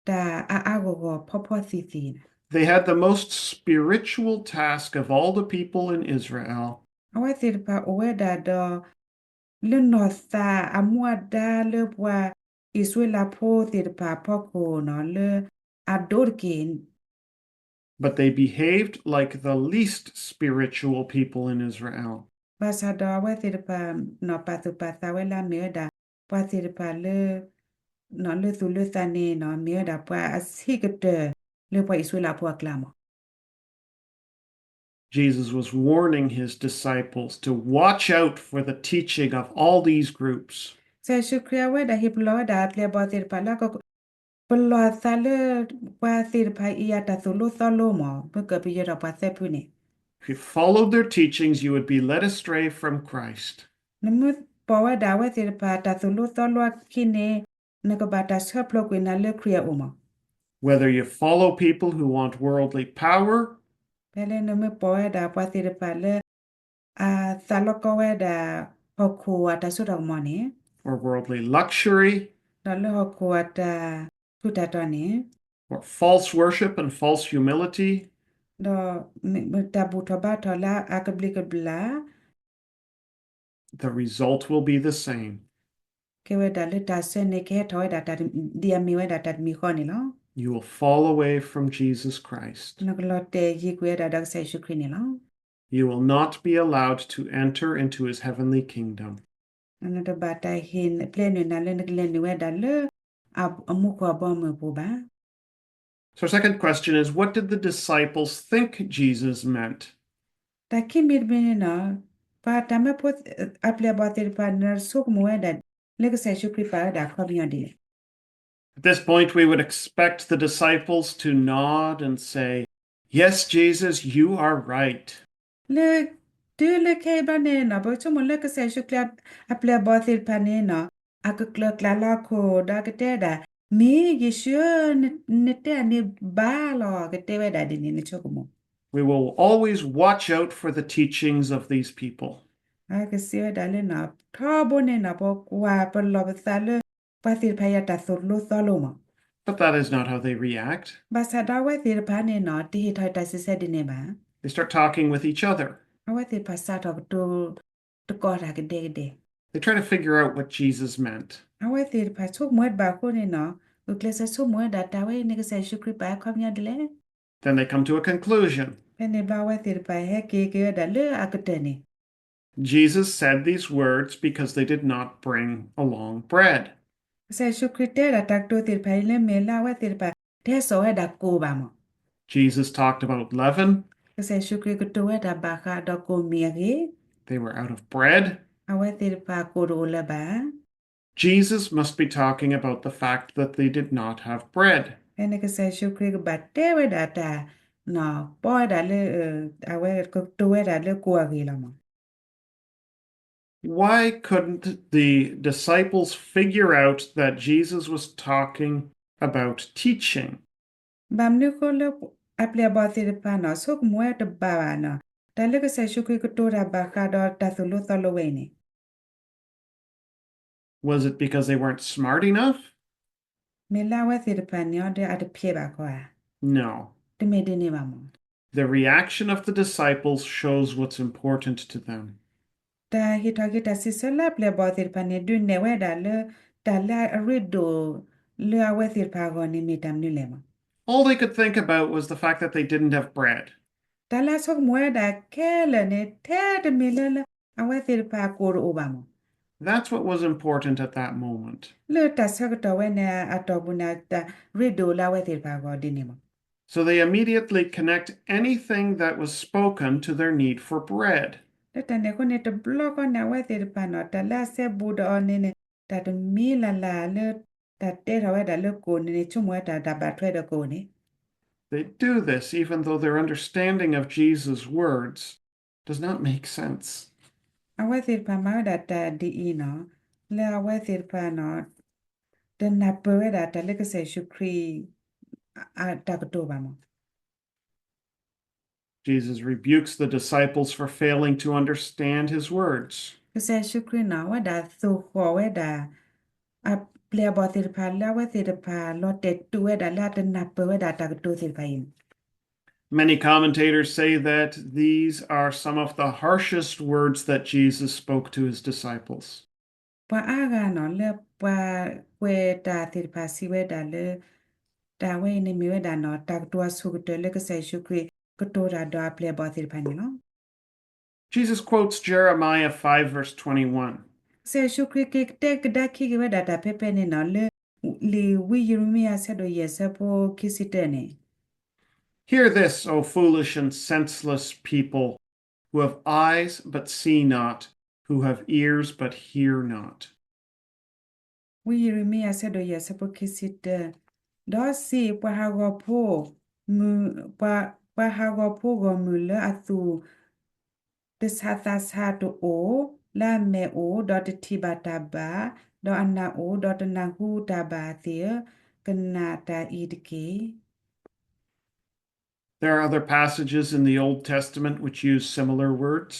တၢ်အါအါဂီၢ်ဂီၢ်ဖီဖီသံသံန့ၣ် They had the most spiritual task of all the people in Israel. အဝဲသ့ၣ်တဖၣ်အိၣ်ဝဲဒၣ်ဒီး လၢနီၢ်သးအမူအဒါလၢပှၤအံၣ်စရ့လးဖိသ့ၣ်တဖၣ်အဖီခိၣ်န့ၣ် လၢအဒိၣ်တက့ၢ် But they behaved like the least spiritual people in Israel. ဘၣ်ဆၣ်ဒီးအဝဲသ့ၣ်တဖၣ်န့ၣ် ပာ်သူၣ်ပာ်သးဝဲလၢအမ့ၢ်ဝဲဒၣ် ပှၤသ့ၣ်တဖၣ်လၢ လၢသူၣ်လၢသးန့ၣ်န့ၣ် မ့ၢ်ဝဲဒၣ်ပှၤအဆံးကတၢၢ်လၢပှၤအံၣ်စရ့လးဖိအကျါမး. Jesus was warning his disciples to watch out for the teaching of all these groups. ကစၢ်ယ့ၣ်ၡူးခရံာ်အဝဲဒၣ်ဟ့ၣ်ပလီၢ်ဝဲဒၣ်အပျဲၢ်အဘီၣ်သ့ၣ်တဖၣ်လၢ ပလီၢ်သးလၢ ပှၤသ့ၣ်တဖၣ်အံၤအတၢ်သိၣ်လိသီလိမး မ့ၢ်ကပယဲၢ်ဒီးပှၤသၢဖုန့ၣ် If you followed their teachings, you would be led astray from Christ. နမ့ၢ်ပိာ်ဝဲဒၣ်အဝဲသ့ၣ်တဖၣ်တၢ်သိၣ်လိသီလိအခံန့ၣ် နကဘၣ်တၢ်ဆၢဖျိးကွံာ်နၤလၢခရံာ်အအိၣ်မး. Whether you follow people who want worldly power ဖဲလၢနမ့ၢ်ပိာ်ဝဲဒၣ်ပှၤသ့ၣ်တဖၣ်လၢ အသးလီကီဝဲဒၣ် ဟီၣ်ခိၣ်အတၢ်စိတၢ်ကမီၤန့ၣ် or worldly luxury ဒီးလၢဟီၣ်ခိၣ်အတၢ်ထူးတၢ်တီၤန့ၣ် or false worship and false humility ဒီးတၢ်ဘူၣ်ထီၣ်ဘါထီၣ်လၢအကဘျံးကဘျၣ် the result will be the same. ကဲဝဲဒၣ်လၢတၢ်ဆၢန့ၣ် ကဟဲထီၣ်ဝဲဒၣ်တၢ် ဒ်အမ့ၢ်ဝဲဒၣ်တၢ်တမံၤဃီန့ၣ်လီၤ. You will fall away from Jesus Christ. နကလီၤတဲာ်ယံၤကွံာ်ဝဲဒၣ်ဒီးကစၢ်ယ့ၣ်ၡူးခရံာ်န့ၣ်လီၤ. You will not be allowed to enter into his heavenly kingdom. နတဘၣ်တၢ်ဟ့ၣ်ပျဲနုာ်နၤလၢနကလဲၤနုာ်ဝဲဒၣ်လၢ အမူခိၣ်အဘီအမုၢ်အပူၤဘၣ်. So our second question is, what did the disciples think Jesus meant? တၢ်ခံမံၤတမံၤန့ၣ်န့ၣ် ပှၤတၢ်မၢဖိအပျဲၢ်အဘီၣ်သ့ၣ်တဖၣ်န့ၣ် ဆိကမိၣ်ဝဲဒၣ် လၢကစၢ်ယ့ၣ်ၡူးခရံာ်ပာ်ဝဲဒၣ်အခီပညီဒ်လဲၣ်. At this point, we would expect the disciples to nod and say, Yes, Jesus, you are right. လၢ တုၤလၢခဲအံၤဘျီန့ၣ်န့ၣ် ပဆိကမိၣ်လၢကစၢ်ယ့ၣ်ၡူးခရံာ်အပျဲၢ်အဘီၣ်သ့ၣ်တဖၣ်န့ၣ်န့ၣ် အကကျၢၤကျၢၤလီၤခိၣ် ဒီးအကတဲဒၣ် မ့ၢ်ယ့ၣ်ၡူးဧၢ, နတဲဒ်န့ၣ်ဘၣ်လီၤ, ကတဲဝဲဒၣ်ဒ်န့ၣ် နဆိကမိၣ်. We will always watch out for the teachings of these people. အကစံးဝဲဒၣ်လၢန့ၣ် ထီဘိန့ၣ်န့ၣ် ပကွၢ်ပလီၢ်ပသးလၢ ပှၤသ့ၣ်တဖၣ်အံၤအတၢ်သိၣ်လိသီလိမး. But that is not how they react. ဘၣ်ဆၣ်ဒီးအဝဲသ့ၣ်တဖၣ်န့ၣ်န့ၣ် တဟ့ၣ်ထီၣ်တၢ်စံးဆၢဒ်န့ၣ်ဘၣ်. They start talking with each other. အဝဲသ့ၣ်တဖၣ်စးထီၣ်ကတိၤ တကိးတၢ်ကဒဲကဒဲ. They try to figure out what Jesus meant. အဝဲသ့ၣ်တဖၣ်ဆိကမိၣ်ဝဲတဘၣ်အဃိန့ၣ်န့ၣ် ဂုာ်ကျဲးစၢးဆိကမိၣ်ဝဲဒၣ်တၢ်ဝဲအံၤန့ၣ် ကစၢ်ယ့ၣ်ၡူးခရံာ်ပာ်အခီပညီဒ်လဲၣ်. Then they come to a conclusion. ဖဲန့ၣ်ဘျီအဝဲသ့ၣ်တဖၣ်ဟဲက့ၤက့ၤဝဲဒၣ်လၢအကတၢၢ်န့ၣ် Jesus said these words because they did not bring along bread. ကစၢ်ယ့ၣ်ၡူးခရံာ်တဲဒၣ်တၢ်ကတိၤသ့ၣ်တဖၣ်အံၤ လၢမ့ၢ်လၢအဝဲသ့ၣ်တဖၣ် တဟဲစိာ်ဝဲဒၣ်ကိၣ်ဘၣ်မး. Jesus talked about leaven. ကစၢ်ယ့ၣ်ၡူးခရံာ်ကတိၤဝဲဒၣ်ဘၣ်ဃးဒီးကိၣ်မံၤအဂ့ၢ်. They were out of bread. အဝဲသ့ၣ်တဖၣ်ကိၣ်တအိၣ်လၢၤဘၣ်. Jesus must be talking about the fact that they did not have bread. ဖဲန့ၣ်ကစၢ်ယ့ၣ်ၡူးခရံာ်ကဘၣ်တဲဝဲဒၣ်တၢ် ပီဝဲဒၣ်လၢ အဝဲကတိၤဝဲဒၣ်လၢကိၣ်အဂ့ၢ်လီၤမး. Why couldn't the disciples figure out that Jesus was talking about teaching? ဘၣ်မနုၤအဃိလၢအပျဲၢ်အဘီၣ်သ့ၣ်တဖၣ်န့ၣ် ဆိကမိၣ်ဝဲတဘၣ်ဘၣ်န့ၣ် တၢ်လၢကစၢ်ယ့ၣ်ၡူးခရံာ်ကတိၤတၢ်ဘၣ်ဃးဒီးတၢ်သိၣ်လိသီလိဝဲအံၤန့ၣ် Was it because they weren't smart enough? မ့ၢ်လၢအဝဲသ့ၣ်တဖၣ်န့ၣ်ဒီးအတဖျဲးဘၣ်ခီဧါ. No. တမ့ၢ်ဒ်န့ၣ်ဘၣ်မး. The reaction of the disciples shows what's important to them. တၢ်ဟ့ၣ်ထီၣ်က့ၤတၢ်စံးဆၢလၢအပျဲၢ်အဘီၣ်သ့ၣ်တဖၣ်န့ၣ် ဒုးနဲၣ်ဝဲဒၣ်လၢ တၢ်လၢအရ့ဒိၣ်လၢအဝဲသ့ၣ်တဖၣ်အဂီၢ်န့ၣ် မ့ၢ်တၢ်မနုၤလဲၣ်မး. All they could think about was the fact that they didn't have bread. တၢ်လၢအဆိကမိၣ်ဝဲဒၣ်ခဲလၢာ်န့ၣ် ထဲတမံၤလၢလၢ အဝဲသ့ၣ်တဖၣ်အကိၣ်တအိၣ်ဘၣ်မး. That's what was important at that moment. လၢတၢ်ဆၢကတီၢ်ဝဲန့ၣ်အတီၢ်ပူၤန့ၣ် တၢ်ရ့ဒိၣ်လၢအဝဲသ့ၣ်တဖၣ်အဂီၢ်ဒ်န့ၣ်မး. So they immediately connect anything that was spoken to their need for bread. လၢတၢ်န့ၣ်အဃိန့ၣ် တဘျီဃီန့ၣ် အဝဲသ့ၣ်တဖၣ်န့ၣ် တၢ်လၢအစဲဘူးဒီးအီၤန့ၣ်န့ၣ် တၢ်တမံၤလၢ်လၢ်လၢ တၢ်တဲထီၣ်ဝဲဒၣ်လၢကိၣ်န့ၣ်န့ၣ် ဆိကမိၣ်ဝဲတၢ် တၢ်ဘၣ်ထွဲဒီးကိၣ်န့ၣ် They do this even though their understanding of Jesus' words does not make sense. အဝဲသ့ၣ်တဖၣ်မၤဝဲဒၣ်တၢ်ဒ်အံၤန့ၣ် လၢအဝဲသ့ၣ်တဖၣ်န့ၣ် တနၢ်ပၢၢ်ဝဲဒၣ်တၢ်လၢကစၢ်ယ့ၣ်ၡူးခရံာ် အတၢ်ကတိၤဘၣ်မး. Jesus rebukes the disciples for failing to understand his words. ကစၢ်ယ့ၣ်ၡူးခရံာ်န့ၣ် အဝဲဒၣ်သိၣ်ဃီၣ်ဝဲဒၣ် အပျဲၢ်အဘီၣ်သ့ၣ်တဖၣ်လၢအဝဲသ့ၣ်တဖၣ် လီၤတဲာ်တူာ်ဝဲဒၣ်လၢအတနၢ်ပၢၢ်ဝဲဒၣ်တၢ်ကတိၤသ့ၣ်တဖၣ်အံၤန့ၣ် Many commentators say that these are some of the harshest words that Jesus spoke to his disciples. ပှၤအါဂၤန့ၣ် လၢပှၤကွဲးတၢ်သ့ၣ်တဖၣ်စံးဝဲဒၣ်လၢ တၢ်ဝဲအံၤန့ၣ်မ့ၢ်ဝဲဒၣ်န့ၣ် တၢ်ကတိၤအဆိကတၢၢ်လၢကစၢ်ယ့ၣ်ၡူးခရံာ်ကတိၤတၢ်ဒီးအပျဲၢ်အဘီၣ်သ့ၣ်တဖၣ်န့ၣ်လီၤ. Jesus quotes Jeremiah five, verse twenty-one. ကစၢ်ယ့ၣ်ၡူးခရံာ်က့ၤကတဲကဒါခံက့ၤဝဲဒၣ်တၢ်ဖဲဖဲန့ၣ်န့ၣ် လၢလံာ်ဝံယံးရမံယၤဆၢဒိၣ်ယဲၢ်ဆၢဖိခံဆံတၢန့ၣ် Hear this, O foolish and senseless people, who have eyes but see not, who have ears but hear not. ဝံယံးရမံယၤဆၢဒိၣ်ယဲၢ်ဆၢဖိခံဆံတၢ, ဒီးစံး, ပှၤဟးဂီၤဖိမုၢ်, ပှၤ, ပှၤဟးဂီၤဖိဂီၢ်မုၢ်လၢအသူၣ်တဆးသးဆးတအိၣ်, လၢအမဲာ်အိၣ်ဒီးတထံၣ်ဘၣ်တၢ်ဘၣ်, ဒီးအနၢ်အိၣ်ဒီးတနၢ်ဟူတၢ်ဘၣ်သ့ၣ်ဧၢ, ကနၣ်တၢ်အံၤတက့ၢ်. There are other passages in the Old Testament which use similar words.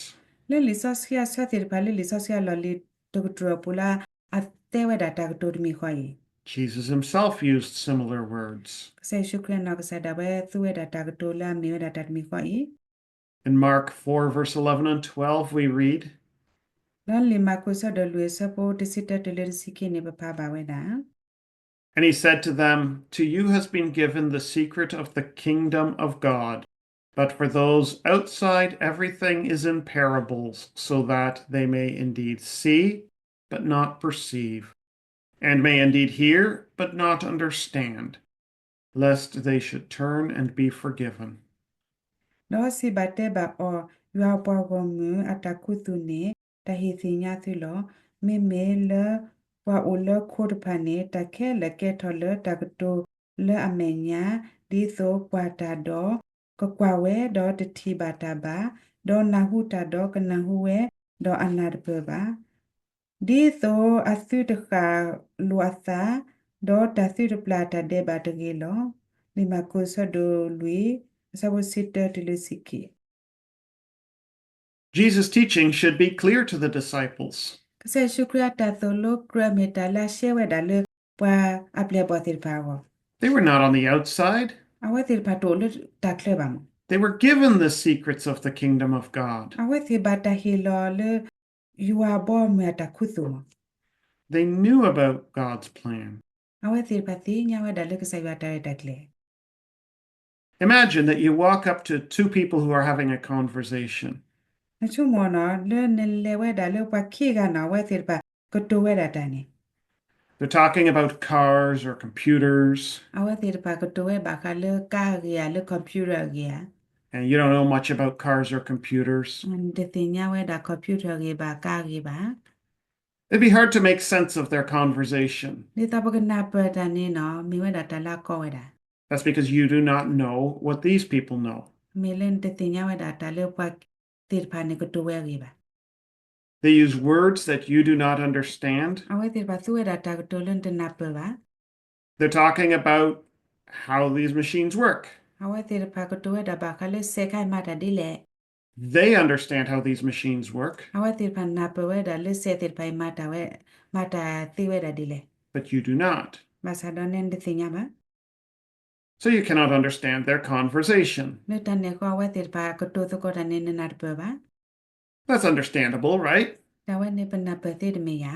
လၢလံာ်စီဆှံအဆၢသ့ၣ်တဖၣ်လၢလံာ်စီဆှံအလီၢ်လံၤတကတြူၢ်အပူၤလၢအတဲဝဲဒၣ်တၢ်ကတိၤတမံၤဃီအံၤ, Jesus himself used similar words. ကစၢ်ယ့ၣ်ၡူးခရံာ်အနီၢ်ကစၢ်ဒၣ်ဝဲသူဝဲဒၣ်တၢ်ကတိၤလၢအ မ့ၢ်ဝဲဒၣ်တၢ်တမံၤဃီအံၤ In Mark four, verse eleven and twelve, we read, လၢလံာ်မၢ်ကူးဆၢဒိၣ်လွံၢ်အဆၢဖိတဆံတၢတုၤလၢတဆံခံန့ၣ် ပဖးဘၣ်ဝဲဒၣ် And he said to them, To you has been given the secret of the kingdom of God, but for those outside everything is in parables, so that they may indeed see, but not perceive, and may indeed hear, but not understand, lest they should turn and be forgiven. ဒီးစံးဘၣ်တဲဘၣ်အီၤ, ယွၤအပှၤဂီၢ်မုၢ်အတၢ်ခူသူၣ်န့ၣ် တၢ်ဟ့ၣ်သ့ၣ်ညါသုလီၤ. မ့မ့ၢ်လၢပှၤအိၣ်လၢခိတဖၣ်န့ၣ် တၢ်ခဲလၢာ်ကဲထီၣ်လၢတၢ်ကတိၤလၢအမဲာ်ညါ, ဒ်သိးကွၢ်တၢ်ဒီးကကွၢ်ဝဲ, ဒီးတထံၣ်ဘၣ်တၢ်ဘၣ်, ဒီးနၢ်ဟူတၢ်ဒီးကနၢ်ဟူဝဲ, ဒီးအနၢ်တပၢၢ်ဘၣ် ဒ်သိးအသုတဃၣ်လိာ်အသး, ဒီးတၢ်သုတပျၢ်တၢ်ဒဲးဘးတဂ့ၤလီၤ. လံာ်မၢ်ကူးဆၢဒိၣ်လွံၢ်, အဆၢဖိတဆံတၢတုၤလၢတဆံခံ Jesus' teaching should be clear to the disciples. ကစၢ်ယ့ၣ်ၡူးခရံာ်အတၢ်သိၣ်လိကြၢးမ့ၢ်တၢ်လၢအရှဲဝဲဒၣ်လၢ ပှၤအပျဲၢ်အဘီၣ်သ့ၣ်တဖၣ်အဂီၢ်, They were not on the outside. အဝဲသ့ၣ်တဖၣ်တအိၣ်လၢတၢ်ချၢဘၣ်မး, They were given the secrets of the kingdom of God. အဝဲသ့ၣ်ဘၣ်တၢ်ဟ့ၣ်လီၤလၢ ယွၤအဘီအမုၢ်အတၢ်ခူသူၣ်မး, They knew about God's plan. အဝဲသ့ၣ်တဖၣ်သ့ၣ်ညါဝဲဒၣ်လၢကစၢ်ယွၤအတၢ်ရဲၣ်တၢ်ကျဲၤ Imagine that you walk up to two people who are having a conversation. နဆိကမိၣ်န့ၣ် လၢနလဲၤဝဲဒၣ်လၢပှၤခံဂၤန့ၣ် အဝဲသ့ၣ်တဖၣ်ကတိၤဝဲဒၣ်တၢ်န့ၣ်, They're talking about cars or computers. အဝဲသ့ၣ်တဖၣ်ကတိၤဝဲဘၣ်ဃးလၢကါအဂ့ၢ်ဧါ, လၢ computer အဂ့ၢ်ဧါ, And you don't know much about cars or computers. နတသ့ၣ်ညါဝဲဒၣ် computer အဂ့ၢ်ဘၣ်, ကါအဂ့ၢ်ဘၣ် It'd be hard to make sense of their conversation. ဒ်သိးပကနၢ်ပၢၢ်တၢ်န့ၣ်န့ၣ် မ့ၢ်ဝဲဒၣ်တၢ်လၢအကီဝဲဒၣ်, That's because you do not know what these people know. မ့ၢ်လၢနတသ့ၣ်ညါဝဲဒၣ်တၢ်လၢပှၤသ့ၣ်တဖၣ်န့ၣ်ကတိၤဝဲအဂ့ၢ်ဘၣ်, They use words that you do not understand. အဝဲသ့ၣ်တဖၣ်သူဝဲဒၣ်တၢ်ကတိၤလၢနတနၢ်ပၢၢ်ဘၣ် They're talking about how these machines work. အဝဲသ့ၣ်တဖၣ်ကတိၤဝဲဒၣ်ဘၣ်ဃးလၢစဲးခါအံၤမၤတၢ်ဒ်လဲၣ်, They understand how these machines work. အဝဲသ့ၣ်တဖၣ်နၢ်ပၢၢ်ဝဲဒၣ်လၢစဲးသ့ၣ်တဖၣ်အံၤမၤတၢ်ဝဲ, မၤတၢ်သ့ဝဲဒၣ်ဒ်လဲၣ်, But you do not. ဘၣ်ဆၣ်ဒီးနတသ့ၣ်ညါဘၣ်. So you cannot understand their conversation. လၢတၢ်န့ၣ်အဃိ အဝဲသ့ၣ်တဖၣ်ကတိၤသကိးတၢ်န့ၣ် နနၢ်တပၢၢ်ဘၣ်. That's understandable, right? တၢ်ဝဲန့ၣ်ပနၢ်ပၢၢ်သ့တမ့ၢ်ဧါ.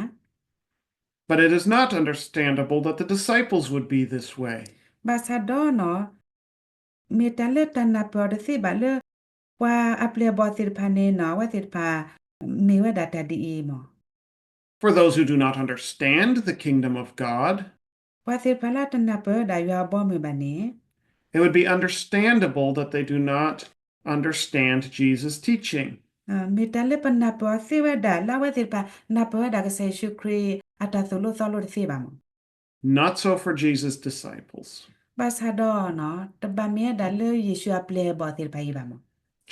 But it is not understandable that the disciples would be this way. ဘၣ်ဆၣ်ဒီးနီၤ မ့ၢ်တၢ်လၢတၢ်နၢ်ပၢၢ်အီၤတသ့ဘၣ်လၢ ပှၤအပျဲၢ်အဘီၣ်သ့ၣ်တဖၣ်န့ၣ်နီၤ အဝဲသ့ၣ်တဖၣ် မ့ၢ်ဝဲဒၣ်တၢ်ဒ်အံၤမး. For those who do not understand the kingdom of God, ပှၤသ့ၣ်တဖၣ်လၢတနၢ်ပၢၢ်ဝဲဒၣ်ယွၤအဘီအမုၢ်ဘၣ်န့ၣ် it would be understandable that they do not understand Jesus' teaching. မ့ၢ်တၢ်လၢပနၢ်ပၢၢ်အီၤသ့ဝဲဒၣ် လၢအဝဲသ့ၣ်တဖၣ်နၢ်ပၢၢ်ဝဲဒၣ်ကစၢ်ယ့ၣ်ၡူးခရံာ်အတၢ်သိၣ်လိသီလိတသ့ဘၣ်မး. Not so for Jesus' disciples. ဘၣ်ဆၣ်ဒီးနီၤ တဘၣ်မ့ၢ်ဝဲဒၣ်လၢယ့ၣ်ၡူးအပျဲၢ်အဘီၣ်သ့ၣ်တဖၣ်အံၤဘၣ်မး.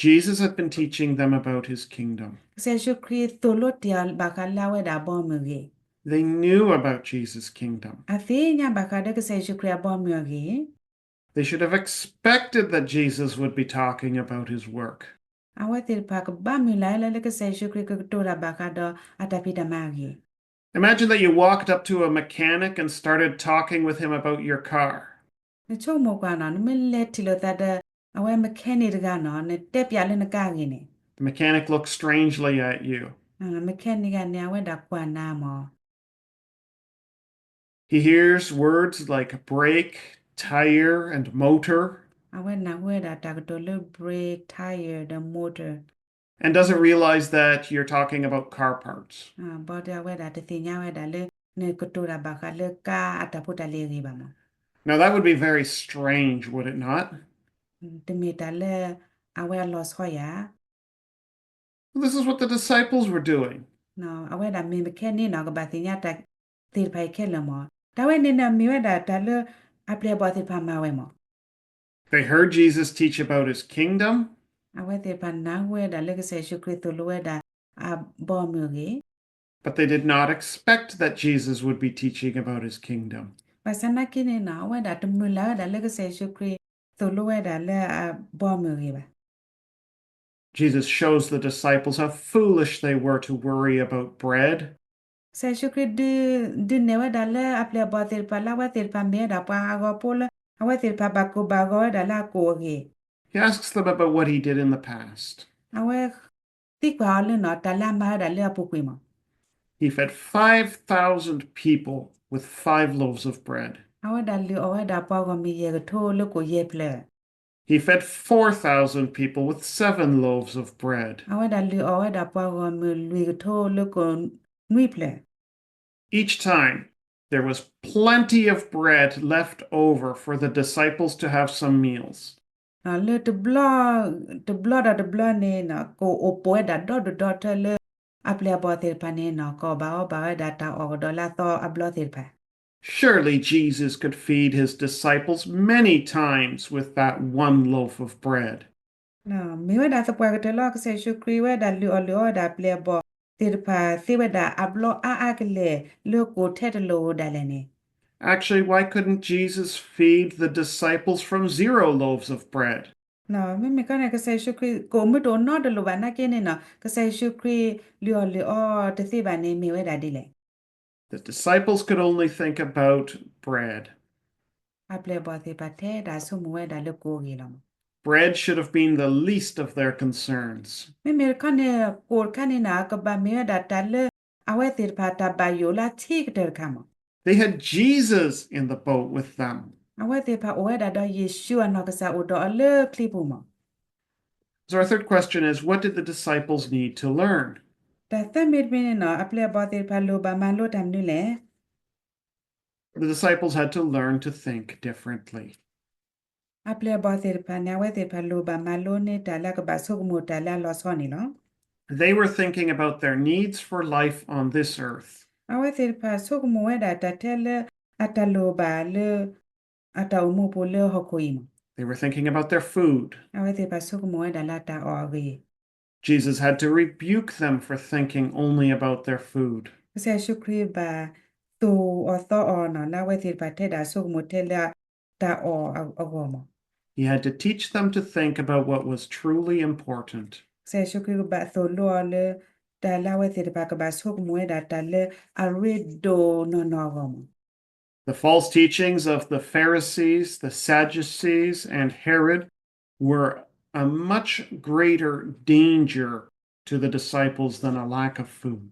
Jesus had been teaching them about his kingdom. ကစၢ်ယ့ၣ်ၡူးခရံာ်သိၣ်လိတ့ၢ်အီၤဘၣ်ဃးလၢအဝဲဒၣ်အဘီအမုၢ်အဂ့ၢ်. They knew about Jesus' kingdom. အသ့ၣ်ညါဘၣ်ဃးဒီးကစၢ်ယ့ၣ်ၡူးခရံာ်အဘီအမုၢ်အဂ့ၢ်. They should have expected that Jesus would be talking about his work. အဝဲသ့ၣ်တဖၣ်ကဘၣ်မုၢ်လၢ်လၢ လၢကစၢ်ယ့ၣ်ၡူးခရံာ်ကကတိၤတၢ်ဘၣ်ဃးဒီးအတၢ်ဖံးတၢ်မၤအဂ့ၢ်. Imagine that you walked up to a mechanic and started talking with him about your car. နဆိကမိၣ်ကွၢ်နီၤ နမ့ၢ်လဲၤထံၣ်လိာ်သးဒီး အဝဲ mechanic တဂၤနီၤ နတဲပျးလၢနကါအဂ့ၢ်န့ၣ်. The mechanic looks strangely at you. mechanic တဂၤန့ၣ် အဝဲဒၣ်ကွၢ်နၤမး. He hears words like brake, tire, and motor. အဝဲနၢ်ဟူဝဲဒၣ်တၢ်ကတိၤလၢ brake, tire ဒီး motor. And doesn't realize that you're talking about car parts. ဘၣ်ဒီးအဝဲဒၣ်တသ့ၣ်ညါဝဲဒၣ်လၢ နကတိၤတၢ်ဘၣ်ဃးလၢကါအတၢ်ဖိတၢ်လံၤအဂ့ၢ်ဘၣ်မး. Now that would be very strange, would it not? တမ့ၢ်တၢ်လၢအဝဲအလီၤဆီယၤ. This is what the disciples were doing. အဝဲဒၣ်မ့ၢ် mechanic နီၤ ကဘၣ်သ့ၣ်ညါတၢ်သ့ၣ်တဖၣ်အံၤခဲလၢာ်မး. တၢ်ဝဲန့ၣ်န့ၣ် မ့ၢ်ဝဲဒၣ်တၢ်လၢအပျဲၢ်အဘီၣ်သ့ၣ်တဖၣ်မၤဝဲမး. They heard Jesus teach about his kingdom. အဝဲသ့ၣ်တဖၣ်နၢ်ဟူဝဲဒၣ်လၢကစၢ်ယ့ၣ်ၡူးခရံာ်သိၣ်လိဝဲဒၣ်အဘီအမုၢ်အဂ့ၢ်. But they did not expect that Jesus would be teaching about his kingdom. ဘၣ်ဆၣ်နာ်က့န့ၣ်နီၤ အဝဲဒၣ်တမုၢ်လၢ်ဝဲဒၣ်လၢကစၢ်ယ့ၣ်ၡူးခရံာ်သိၣ်လိဝဲဒၣ်လၢအဘီအမုၢ်အဂ့ၢ်ဘၣ်. Jesus shows the disciples how foolish they were to worry about bread. ကစၢ်ယ့ၣ်ၡူးခရံာ်ဒုးနဲၣ်ဝဲဒၣ်လၢအပျဲၢ်အဘီၣ်သ့ၣ်တဖၣ်လၢအဝဲသ့ၣ်တဖၣ်မ့ၢ်ဝဲဒၣ်ပှၤအဂီၤဖိလၢ အဝဲသ့ၣ်တဖၣ်ဘၣ်ကိၢ်ဘၣ်ဂီၤဝဲဒၣ်လၢအကိၢ်အဂ့ၢ်. He asks them about what he did in the past. အဝဲသံကွၢ်အီၤလၢနီၤ တၢ်လၢအမၤဝဲဒၣ်လၢအပူၤကွံာ်မး. He fed five thousand people with five loaves of bread. အဝဲဒၣ်လုၢ်အီၣ်ဝဲဒၣ်ပှၤဂီၢ်မုၢ်ယဲၢ်ကထိလၢကိၣ်ယဲၢ်ဖျၢၣ်. He fed four thousand people with seven loaves of bread. အဝဲဒၣ်လုၢ်အီၣ်ဝဲဒၣ်ပှၤဂီၢ်မုၢ်လွံၢ်ကထိလၢကိၣ်နွံဖျၢၣ်. Each time, there was plenty of bread left over for the disciples to have some meals. လၢတဘျီဒီးတဘျီန့ၣ် ကအိၣ်ပိာ်ဝဲဒၣ်ဒီဒိၣ်ဒီထၢလၢ အပျဲၢ်အဘီၣ်သ့ၣ်တဖၣ်န့ၣ်နီၤ ကအီၣ်ဘၣ်အီဘၣ်ဝဲဒၣ်တၢ်အီၣ်ကဒီးလၢအသီအဘျီသ့ၣ်တဖၣ်. Surely Jesus could feed his disciples many times with that one loaf of bread. မ့ၢ်ဝဲဒၣ်သပှၢ်ကတၢၢ်လီၤ ကစၢ်ယ့ၣ်ၡူးခရံာ်ဝဲဒၣ်လုၢ်အီၣ်လုၢ်အီဝဲဒၣ်ပျဲၢ်အဘီၣ်သ့ၣ်တဖၣ်သ့ဝဲဒၣ်အဘျီအါအါကလဲာ်လၢကိၣ်ထဲတလိာ်ဒၣ်လဲာ်န့ၣ်. Actually, why couldn't Jesus feed the disciples from zero loaves of bread? မ့မ့ၢ်ခီန့ၣ် ကစၢ်ယ့ၣ်ၡူးခရံာ် ကအိၣ်မူတအိၣ်နီတလိၤဘၣ်နာ်က့န့ၣ်နီၤ ကစၢ်ယ့ၣ်ၡူးခရံာ်လုၢ်အီၣ်လုၢ်အီတသ့ဘၣ်န့ၣ် မ့ၢ်ဝဲဒၣ်ဒ်လဲၣ်. The disciples could only think about bread. အပျဲၢ်အဘီၣ်သ့ၣ်တဖၣ်ထဲဒၣ်ဆိကမိၣ်ဝဲဒၣ်လၢကိၣ်အဂ့ၢ်လီၤ. Bread should have been the least of their concerns. မ့မ့ၢ်တခီန့ၣ် ကိၣ်တခါန့ၣ်နီၤ ကဘၣ်မ့ၢ်ဝဲဒၣ်တၢ်လၢအဝဲသ့ၣ်တဖၣ်တၢ်ဘၣ်ယိၣ်လၢအထံကတၢၢ်တခါမး. They had Jesus in the boat with them. အဝဲသ့ၣ်တဖၣ်အိၣ်ဝဲဒၣ်ဒီးယ့ၣ်ၡူးအနီၢ်ကစၢ်အိၣ်ဒီးအီၤလၢချံပူၤမး. So our third question is, what did the disciples need to learn? တၢ်သၢမံၤတမံၤန့ၣ်နီၤ အပျဲၢ်အဘီၣ်သ့ၣ်တဖၣ်လိၣ်ဘၣ်မၤလိတၢ်မနုၤလဲၣ်. The disciples had to learn to think differently. အပျဲၢ်အဘီၣ်သ့ၣ်တဖၣ်န့ၣ် အဝဲသ့ၣ်တဖၣ်လိၣ်ဘၣ်မၤလိန့ၢ်တၢ်လၢအကဘၣ်ဆိကမိၣ်တၢ်လၢအလီၤဆီန့ၣ်လီၤ. They were thinking about their needs for life on this earth. အဝဲသ့ၣ်တဖၣ်ဆိကမိၣ်ဝဲဒၣ်တၢ်ထဲလၢအတၢ်လိၣ်ဘၣ်လၢ အတၢ်အိၣ်မူပူၤလၢဟီၣ်ခိၣ်အံၤမး. They were thinking about their food. အဝဲသ့ၣ်တဖၣ်ဆိကမိၣ်ဝဲဒၣ်လၢအတၢ်အီၣ်အဂ့ၢ်. Jesus had to rebuke them for thinking only about their food. ကစၢ်ယ့ၣ်ၡူးခရံာ်ဘၣ်သိၣ်အီၤသီအီၤနီၤ လၢအဝဲသ့ၣ်တဖၣ်ထဲဒၣ်ဆိကမိၣ်ထဲလၢတၢ်အီၣ်အဂီၢ်မး. He had to teach them to think about what was truly important. ကစၢ်ယ့ၣ်ၡူးခရံာ်ကဘၣ်သိၣ်လိအီၤလၢ တၢ်လၢအဝဲသ့ၣ်တဖၣ်ကဘၣ်ဆိကမိၣ်ဝဲဒၣ်တၢ်လၢအရ့ဒိၣ်နီၢ်နီၢ်အဂီၢ်မး. The false teachings of the Pharisees, the Sadducees, and Herod were a much greater danger to the disciples than a lack of food.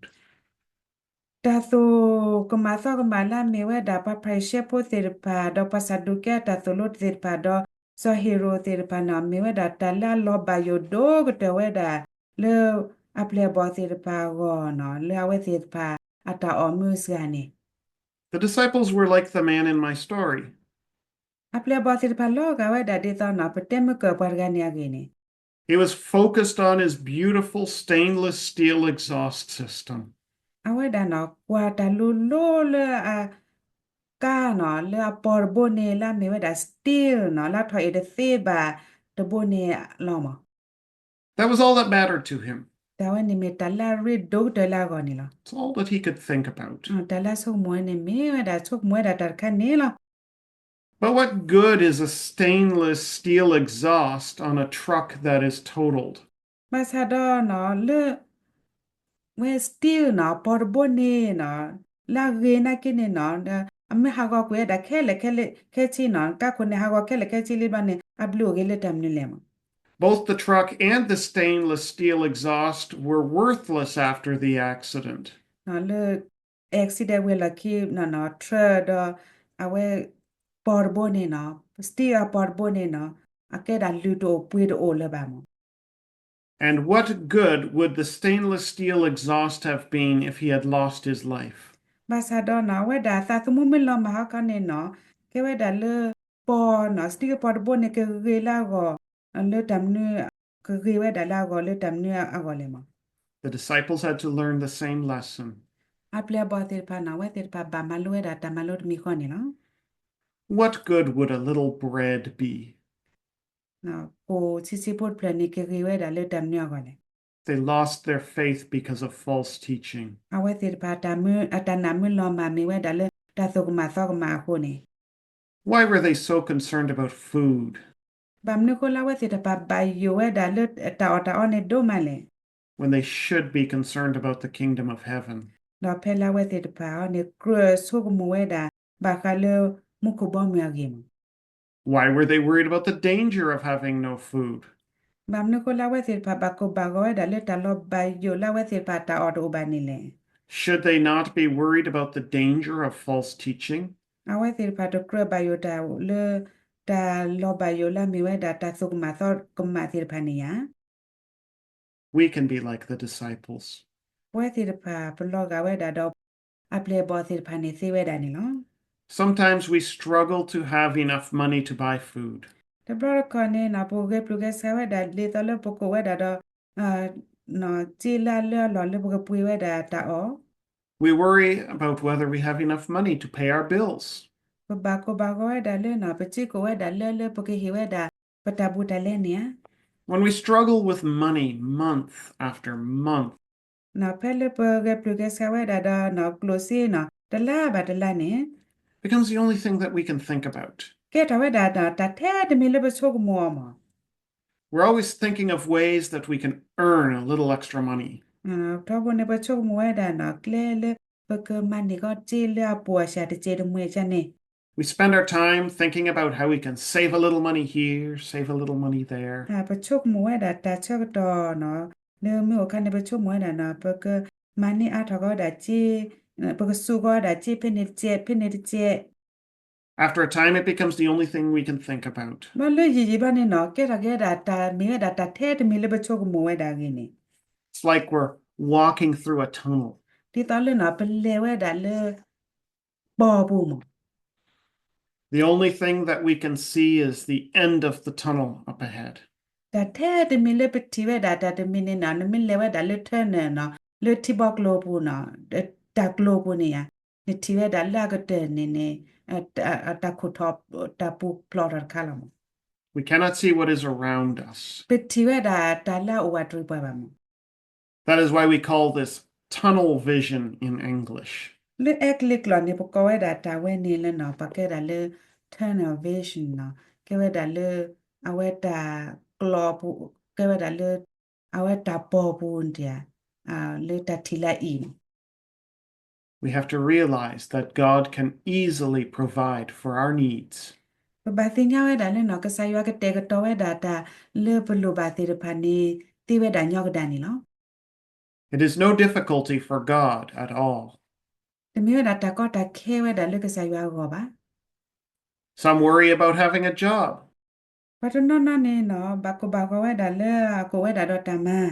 တၢ်သိၣ်ကမၣ်သီၣ်ကမၣ်လၢအမ့ၢ်ဝဲဒၣ်ပှၤဖၤရံၤၡဲဖိသ့ၣ်တဖၣ် ဒီးပှၤစၤဒူးကဲအတၢ်သိၣ်လိသ့ၣ်တဖၣ် ဒီးစီၤဟ့ၤရိာ်သ့ၣ်တဖၣ်န့ၣ် မ့ၢ်ဝဲဒၣ်တၢ်လၢအလီၤဘၣ်ယိၣ်ဒိၣ်ကတၢၢ်ဝဲဒၣ် လၢအပျဲၢ်အဘီၣ်သ့ၣ်တဖၣ်အဂီၢ်န့ၣ် လၢအဝဲသ့ၣ်တဖၣ်အတၢ်အီၣ်မ့ၢ်စှၤန့ၣ် The disciples were like the man in my story. အပျဲၢ်အဘီၣ်သ့ၣ်တဖၣ်လီၤဂာ်ဝဲဒၣ်ဒ်သိးန့ၣ် ပတဲမုၢ်ကၢၢ်ပှၤတဂၤန့ၣ်အဂ့ၢ်န့ၣ် He was focused on his beautiful stainless steel exhaust system. အဝဲဒၣ်န့ၣ် ကွၢ်တၢ်လိၤလိၤလၢအ ကါန့ၣ် လၢအပီၢ်တဘိန့ၣ် လၢအမ့ၢ်ဝဲဒၣ် steel န့ၣ် လၢအထီၣ်အ့ၣ်တသ့ဘၣ်တဘိန့ၣ်လီၤမး That was all that mattered to him. တၢ်ဝဲန့ၣ်မ့ၢ်တၢ်လၢအရ့ဒိၣ်ကတၢၢ်လၢအဂီၢ်န့ၣ်လီၤ. It's all that he could think about. တၢ်လၢအဆိကမိၣ်ဝဲန့ၣ် မ့ၢ်ဝဲဒၣ်ဆိကမိၣ်ဝဲဒၣ်တၢ်တခါန့ၣ်လီၤ. But what good is a stainless steel exhaust on a truck that is totaled? ဘၣ်ဆၣ်ဒီးန့ၣ် လၢ ဝဲ steel န့ၣ် ပီၢ်တဘိန့ၣ်န့ၣ် လၢအဂ့ၤနာ်က့န့ၣ်န့ၣ် အမ့ၢ်ဟးဂီၤကွံာ်ဝဲဒၣ်ခဲလၢာ်ခဲဆ့န့ၣ် ကါခိၣ်န့ၣ် ဟးဂီၤခဲလၢာ်ခဲဆ့လံဘျီန့ၣ် အဘျုးအိၣ်ဂ့ၤလၢတၢ်မနုၤလဲၣ်မး Both the truck and the stainless steel exhaust were worthless after the accident. လၢ accident ဝဲလီၢ်ခံန့ၣ် truck ဒီး အဝဲ ပီၢ်တဘိန့ၣ်န့ၣ် steel အပီၢ်တဘိန့ၣ်န့ၣ် အကဲဒၣ်လုၢ်တအိၣ်ပှ့ၤတအိၣ်လၢၤဘၣ်မး And what good would the stainless steel exhaust have been if he had lost his life? ဘၣ်ဆၣ်ဒီးန့ၣ် အဝဲဒၣ်သးသမူမ့ၢ်လီၤမၢ်ဟီခီန့ၣ်န့ၣ် ကဲဝဲဒၣ်လၢ ပီၢ်န့ၣ် steel ပီၢ်တဘိန့ၣ် ကဂ့ၤလၢအဂီၢ် လၢတၢ်မနုၤ ကဂ့ၤဝဲဒၣ်လၢအဂီၢ်လၢတၢ်မနုၤအဂီၢ်လဲၣ်မး The disciples had to learn the same lesson. အပျဲၢ်အဘီၣ်သ့ၣ်တဖၣ်န့ၣ် အဝဲသ့ၣ်တဖၣ်ဘၣ်မၤလိဝဲဒၣ်တၢ်မၤလိတမံၤဃီန့ၣ်လီၤ. What good would a little bread be? ကိၣ်ဆံးဆံးဖိတဖျၢၣ်န့ၣ် ကဂ့ၤဝဲဒၣ်လၢတၢ်မနုၤအဂီၢ်လဲၣ်. They lost their faith because of false teaching. အဝဲသ့ၣ်တဖၣ် အတၢ်နာ်မ့ၢ်လီၤမၢ်မ့ၢ်ဝဲဒၣ်လၢတၢ်သိၣ်ကမၣ်သီကမၣ်အဃိန့ၣ် Why were they so concerned about food ဘၣ်မနုၤအဃိလၢအဝဲသ့ၣ်တဖၣ်ဘၣ်ယိၣ်ဝဲဒၣ်လၢတၢ်အီၣ်တၢ်အီန့ၣ်ဒိၣ်မးလဲၣ်. When they should be concerned about the kingdom of heaven. ဒီးဖဲလၢအဝဲသ့ၣ်တဖၣ်အံၤန့ၣ် ကြၢးဆိကမိၣ်ဝဲဒၣ် ဘၣ်ဃးလၢမူခိၣ်ဘီမုၢ်အဂ့ၢ်မး Why were they worried about the danger of having no food? ဘၣ်မနုၤအဃိလၢအဝဲသ့ၣ်တဖၣ် ဘၣ်ကိၢ်ဘၣ်ဂီၤဝဲဒၣ်လၢတၢ်လီၤဘၣ်ယိၣ်လၢအဝဲသ့ၣ်တဖၣ်တၢ်အီၣ်တအိၣ်ဘၣ်န့ၣ်လဲၣ်. Should they not be worried about the danger of false teaching? အဝဲသ့ၣ်တဖၣ်တကြၢးဘၣ်ယိၣ်တၢ်လၢ တၢ်လီၤဘၣ်ယိၣ်လၢအမ့ၢ်ဝဲဒၣ်တၢ်သိၣ်ကမၣ်သီကမၣ်သ့ၣ်တဖၣ်န့ၣ်ဧါ. We can be like the disciples. ပဝဲသ့ၣ်တဖၣ် ပလီၤဂာ်ဝဲဒၣ်ဒီး အပျဲၢ်အဘီၣ်သ့ၣ်တဖၣ်န့ၣ်သ့ဝဲဒၣ်န့ၣ်လီၤ. Sometimes we struggle to have enough money to buy food. တဘျီတခီၣ်န့ၣ် ပဂဲၤပျုၢ်ဂဲၤဆှးဝဲဒၣ် ဒ်သိးလၢပကအိၣ်ဝဲဒၣ်ဒီး စ့လၢအလၢအလီၢ်လၢပကပှ့ၤဝဲဒၣ်တၢ်အီၣ် We worry about whether we have enough money to pay our bills. ပဘၣ်ကိၢ်ဘၣ်ဂီၤဝဲဒၣ်လၢ ပစ့ကိးဝဲဒၣ်လၢလၢပကဟ့ၣ်ဝဲဒၣ် ပတၢ်ဘူးတၢ်လဲန့ၣ်ဧါ. When we struggle with money month after month, ဖဲလၢပဂဲၤပျုၢ်ဂဲၤဆှးဝဲဒၣ်ဒီး ကျိၣ်စ့န့ၣ် တလါဘၣ်တလါန့ၣ် it becomes the only thing that we can think about. ကဲထီၣ်ဝဲဒၣ် တၢ်ထဲတမံၤလၢပဆိကမိၣ်အီၤမး We're always thinking of ways that we can earn a little extra money. ထီဘိန့ၣ် ပဆိကမိၣ်ဝဲဒၣ် ကျဲလၢပကမၤန့ၢ်ကီးစ့လၢအပိာ်အစှၤတစဲးတမှဲးစ့န့ၣ် We spend our time thinking about how we can save a little money here, save a little money there. ပဆိကမိၣ်ဝဲဒၣ်တၢ်ဆၢကတီၢ်န့ၣ် လၢမုၢ်အိၣ်ခါန့ၣ် ပဆိကမိၣ်ဝဲဒၣ်န့ၣ် ပကမၤန့ၢ်အါထီၣ်ကီးဝဲဒၣ်စ့ ပကစုကီးဝဲဒၣ်စ့ဖဲန့ၣ်တစဲး ဖဲန့ၣ်တစဲး After a time, it becomes the only thing we can think about. ဘျီလၢယံာ်ယံာ်ဘျီန့ၣ်န့ၣ် ကဲထီၣ်က့ၤဝဲဒၣ်တၢ်မ့ၢ်ဝဲဒၣ်တၢ်ထဲတမံၤလၢပဆိကမိၣ်ဝဲဒၣ်အဂ့ၢ်န့ၣ် It's like we're walking through a tunnel. ဒ်သိးလၢန့ၣ် ပလဲၤဝဲဒၣ်လၢ ပီၢ်ပူၤမး The only thing that we can see is the end of the tunnel up ahead. တၢ်ထဲတမံၤလၢပထံၣ်ဝဲဒၣ်တၢ်တမံၤန့ၣ်န့ၣ် နမ့ၢ်လဲၤဝဲဒၣ်လၢ tunnel န့ၣ် လၢထံဘီကျိၤပူၤန့ၣ် တၢ်ကျိၤပူၤန့ၣ်ဧါ နထံၣ်ဝဲဒၣ်လၢအကတၢၢ်န့ၣ်န့ၣ် တၢ်ခိၣ်ထီၣ် တၢ်ပူၤဖျိးထီၣ်တခါလီၤမး We cannot see what is around us. ပထံၣ်ဝဲဒၣ်တၢ်လၢအအိၣ်ဝးတရံးပှၤဘၣ်မး That is why we call this tunnel vision in English. လၢအဲကလံးကျိာ်န့ၣ် ပကိးဝဲဒၣ်တၢ်ဝဲန့ၣ်လၢန့ၣ် ပကဲဒၣ်လၢ tunnel vision န့ၣ် ကဲဝဲဒၣ်လၢ အဝဲတၢ်ကျိၤပူၤ ကဲဝဲဒၣ်လၢ အဝဲတၢ်ပီၢ်ပူၤန့ၣ် လၢတၢ်ထံၣ်လၢအံၤန့ၣ် We have to realize that God can easily provide for our needs. ပဘၣ်သ့ၣ်ညါဝဲဒၣ်လၢနီၤ ကစၢ်ယွၤကတဲာ်ကတီၤဝဲဒၣ်တၢ်လၢပလိၣ်ဘၣ်သ့ၣ်တဖၣ်န့ၣ် သ့ဝဲဒၣ်ညီကဒၣ်န့ၣ်လီၤ. It is no difficulty for God at all. တမ့ၢ်ဝဲဒၣ်တၢ်ကီတၢ်ခဲဝဲဒၣ်လၢကစၢ်ယွၤအဂီၢ်ဘၣ်. Some worry about having a job. ပှၤတနီၤနီၤန့ၣ်နီၤ ဘၣ်ကိၢ်ဘၣ်ဂီၤဝဲဒၣ်လၢအကိးဝဲဒၣ်ဒီးတၢ်မၤ.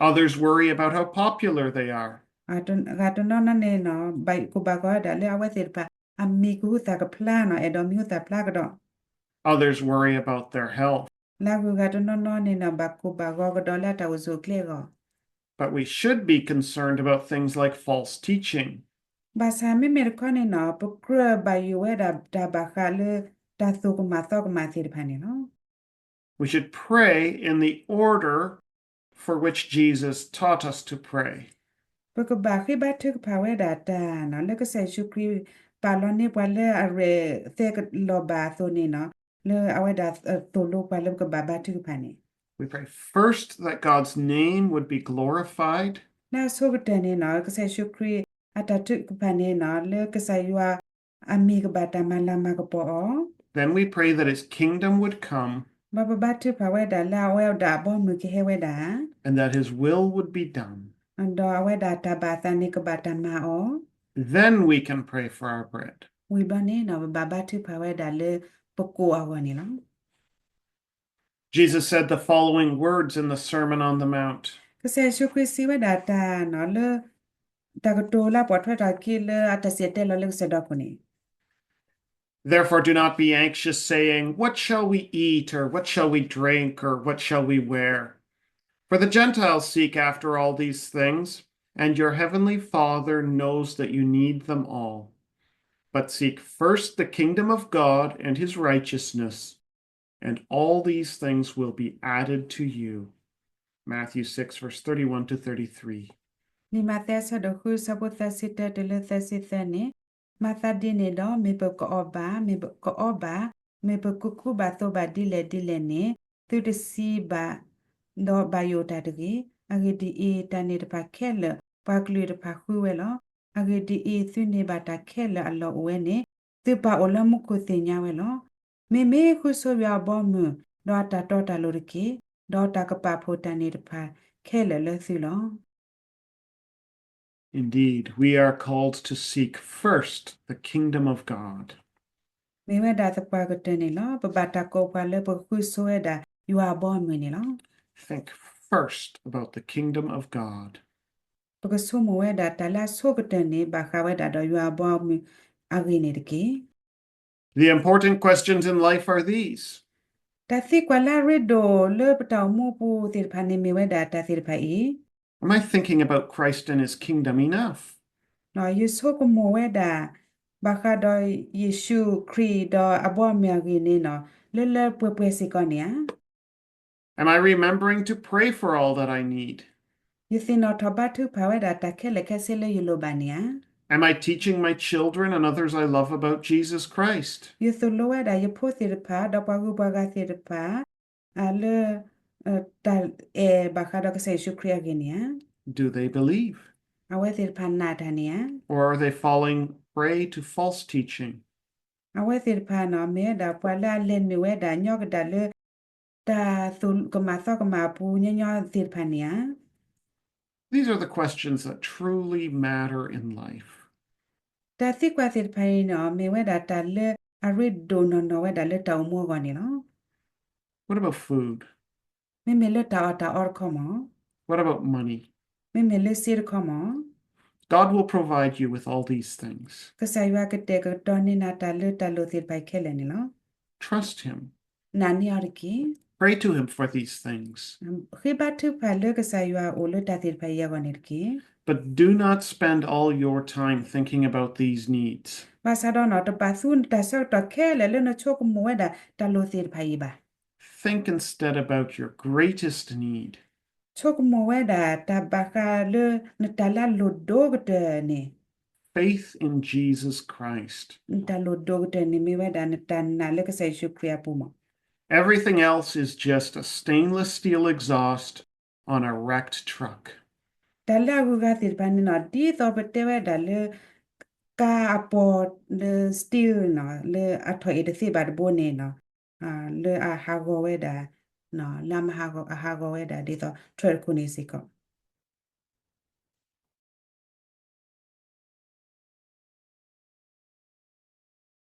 Others worry about how popular they are. ဂၤတနီၤနီၤန့ၣ်နီၤ ဘၣ်ကိၢ်ဘၣ်ဂီၤဝဲဒၣ်လၢအဝဲသ့ၣ်တဖၣ် အမံၤကဟုသၣ်ကဖျါနီၤ အဲၣ်ဒိးမံၤဟူသၣ်ဖျါကဒီး. Others worry about their health. လၢအဂုၤအဂၤတနီၤနီၤန့ၣ်နီၤ ဘၣ်ကိၢ်ဘၣ်ဂီၤကဒီးလၢအတၢ်အိၣ်ဆူၣ်အိၣ်ချ့အဂီၢ်. But we should be concerned about things like false teaching. ဘၣ်ဆၣ်မ့မ့ၢ်တခီန့ၣ်နီၤ ပကြၢးဘၣ်ယိၣ်ဝဲဒၣ်တၢ်ဘၣ်ဃးလၢ တၢ်သိၣ်ကမၣ်သီကမၣ်သ့ၣ်တဖၣ်န့ၣ်လီၤ. We should pray in the order for which Jesus taught us to pray. ပကဘၣ်ဃ့ဘါထုကဖၣ်ဝဲဒၣ်တၢ်နီၤ လၢကစၢ်ယ့ၣ်ၡူးခရံာ်ပာ်လီၤန့ၢ်ပှၤလၢအရဲၣ်သဲကလီၤဘၣ်အသိးန့ၣ်နီၤ လၢအဝဲဒၣ်သိၣ်လိပှၤလၢပကဘၣ်ဘါထုကဖၣ်န့ၣ်. We pray first that God's name would be glorified. လၢအဆိကတၢၢ်န့ၣ်နီၤ ကစၢ်ယ့ၣ်ၡူးခရံာ်အတၢ်ထုကဖၣ်န့ၣ်နီၤ လၢကစၢ်ယွၤအမံၤကဘၣ်တၢ်မၤလၤမၤကပီၤအီၤ. Then we pray that his kingdom would come. ဘၣ်ပဘါထုကဖၣ်ဝဲဒၣ်လၢအဝဲဒၣ်အဘီအမုၢ်ကဟဲဝဲဒၣ် and that his will would be done. ဒီးအဝဲဒၣ်တၢ်ဘၣ်အသးန့ၣ်ကဘၣ်တၢ်မၤအီၤ. Then we can pray for our bread. ဝံၤဘျီန့ၣ်နီၤ ပဘၣ်ဘါထုကဖၣ်ဝဲဒၣ်လၢပကိၣ်အဂီၢ်န့ၣ်လီၤ. Jesus said the following words in the Sermon on the Mount. ကစၢ်ယ့ၣ်ၡူးခရံာ်စံးဝဲဒၣ်တၢ်နီၤလၢ တၢ်ကတိၤလၢအပိာ်ထွဲထီၣ်အခံလၢအတၢ်စံၣ်တဲၤတဲလီၤလၢကစၢၢ်ဒီခိၣ်န့ၣ်. Therefore do not be anxious, saying, what shall we eat, or what shall we drink, or what shall we wear? For the Gentiles seek after all these things, and your heavenly Father knows that you need them all. But seek first the kingdom of God and his righteousness, and all these things will be added to you. Matthew six, verse thirty-one to thirty-three. လံာ်မးသဲအဆၢဒိၣ်ဃု အဆၢဖိသၢဆံတၢတုၤလၢသၢဆံသၢန့ၣ်, မၤသးဒ်န့ၣ်ဒီး မ့ၢ်ပကအီၣ်ဘၣ်, မ့ၢ်ပကအီဘၣ်, မ့ၢ်ပကကူဘၣ်သိးဘၣ်ဒ်လဲၣ်ဒ်လဲၣ်န့ၣ်, သုတစံးဘၣ်, ဒီးဘၣ်ယိၣ်တၢ်တဂ့ၤ. အဂ့ၢ်ဒ်အံၤ, တၢ်န့ၣ်တဖၣ်ခဲလၢာ် ပှၤကလုာ်တဖၣ်ဃုဝဲလီၤ. အဂ့ၢ်ဒ်အံၤ, သုန့ၢ်ဘၣ်တၢ်ခဲလၢာ်အလီၢ်အိၣ်ဝဲန့ၣ်, သုပၢ်အိၣ်လၢမူခိၣ်သ့ၣ်ညါဝဲလီၤ. မ့မ့ၢ်ဃုဆိယွၤအဘီအမုၢ်, ဒီးအတၢ်တီတၢ်လိၤတက့ၢ်, ဒီးတၢ်ကပာ်ဖှိၣ်တၢ်န့ၣ်တဖၣ်ခဲလၢာ်လၢသုလီၤ. Indeed, we are called to seek first the kingdom of God. မ့ၢ်ဝဲဒၣ်သပှၢ်ကတၢၢ်န့ၣ်လီၤ. ပဘၣ်တၢ်ကိးပှၤလၢပကဃုဆိဝဲဒၣ်ယွၤအဘီအမုၢ်န့ၣ်လီၤ. Think first about the kingdom of God. ပကဆိကမိၣ်ဝဲဒၣ်တၢ်လၢအဆိကတၢၢ်န့ၣ် ဘၣ်ဃးဝဲဒၣ်ဒီးယွၤအဘီအမုၢ်အဂ့ၢ်န့ၣ်တက့ၢ်. The important questions in life are these. တၢ်သံကွၢ်လၢအရ့ဒိၣ်လၢပတၢ်အိၣ်မူအပူၤသ့ၣ်တဖၣ်န့ၣ် မ့ၢ်ဝဲဒၣ်တၢ်သ့ၣ်တဖၣ်အံၤ, Am I thinking about Christ and his kingdom enough? ယဆိကမိၣ်ဝဲဒၣ် ဘၣ်ဃးဒီးယ့ၣ်ၡူးခရံာ်ဒီးအဘီအမုၢ်အဂ့ၢ်န့ၣ်နီၤ လၢလၢပှဲၤပှဲၤစ့ၢ်ကီးန့ၣ်ဧါ. Am I remembering to pray for all that I need? ယသ့ၣ်နီၣ်ထီၣ်ဘါထုကဖၣ်ဝဲဒၣ်တၢ်ခဲလၢာ်ခဲဆ့လၢယလိၣ်ဘၣ်န့ၣ်ဧါ. Am I teaching my children and others I love about Jesus Christ? ယသိၣ်လိဝဲဒၣ်ယဖိသ့ၣ်တဖၣ် ဒီးပှၤဂုၤပှၤဂၤသ့ၣ်တဖၣ် လၢ တၢ်အဲၣ်ဘၣ်ဃးဒီးကစၢ်ယ့ၣ်ၡူးခရံာ်အဂ့ၢ်န့ၣ်ဧါ. Do they believe? အဝဲသ့ၣ်တဖၣ်နာ်တၢ်န့ၣ်ဧါ. Or are they falling prey to false teaching? အဝဲသ့ၣ်တဖၣ်နီၤ မ့ၢ်ဝဲဒၣ်ပှၤလၢအလဲၤနုာ်ဝဲဒၣ်ညီကဒၣ်လၢ တၢ်သိၣ်ကမၣ်သီကမၣ်အပူၤညီညီသ့ၣ်တဖၣ်န့ၣ်ဧါ. These are the questions that truly matter in life. တၢ်သံကွၢ်သ့ၣ်တဖၣ်အံၤနီၤ မ့ၢ်ဝဲဒၣ်တၢ်လၢအရ့ဒိၣ်နီၢ်နီၢ်ဝဲဒၣ်လၢတၢ်အိၣ်မူအဂီၢ်န့ၣ်လီၤ. What about food? မ့မ့ၢ်လၢတၢ်အီၣ်တၢ်အီတခီမး. What about money? မ့မ့ၢ်လၢစ့တခီမး. God will provide you with all these things. ကစၢ်ယွၤကတဲာ်ကတီၤန့ၢ်နၤတၢ်လၢတၢ်လိၣ်သ့ၣ်တဖၣ်ခဲလၢာ်န့ၣ်လီၤ. Trust him. နာ်န့ၢ်အီၤတက့ၢ်. Pray to him for these things. ဃ့ဘါထုကဖၣ်လၢကစၢ်ယွၤအအိၣ်လၢတၢ်သ့ၣ်တဖၣ်အံၤအဂီၢ်န့ၣ်တက့ၢ်. But do not spend all your time thinking about these needs. ဘၣ်ဆၣ်ဒီးနီၤ တဘၣ်သူနတၢ်ဆၢကတီၢ်ခဲလၢာ်လၢနဆိကမိၣ်ဝဲဒၣ်တၢ်လိၣ်သ့ၣ်တဖၣ်အံၤဘၣ်. Think instead about your greatest need. ဆိကမိၣ်ဝဲဒၣ်တၢ်ဘၣ်ဃးလၢနတၢ်လၢအလိၣ်ဒိၣ်ကတၢၢ်န့ၣ်. Faith in Jesus Christ. နတၢ်လိၣ်ဒိၣ်ကတၢၢ်န့ၣ် မ့ၢ်ဝဲဒၣ်နတၢ်နာ်လၢကစၢ်ယ့ၣ်ၡူးခရံာ်အပူၤမး. Everything else is just a stainless steel exhaust on a wrecked truck. တၢ်လၢအဂုၤအဂၤသ့ၣ်တဖၣ်န့ၣ်နီၤ ဒ်သိးပတဲဝဲဒၣ်လၢ ကါအပီၤလၢ steel နီၤ လၢအထီၣ်အ့ၣ်တသ့ဘၣ်တဘိန့ၣ်နီၤ လၢအဟးဂီၤဝဲဒၣ် လၢအမၤဟးဂီၤ အဟးဂီၤဝဲဒၣ်ဒ်သိး truck တခိၣ်န့ၣ်စ့ၢ်ကီး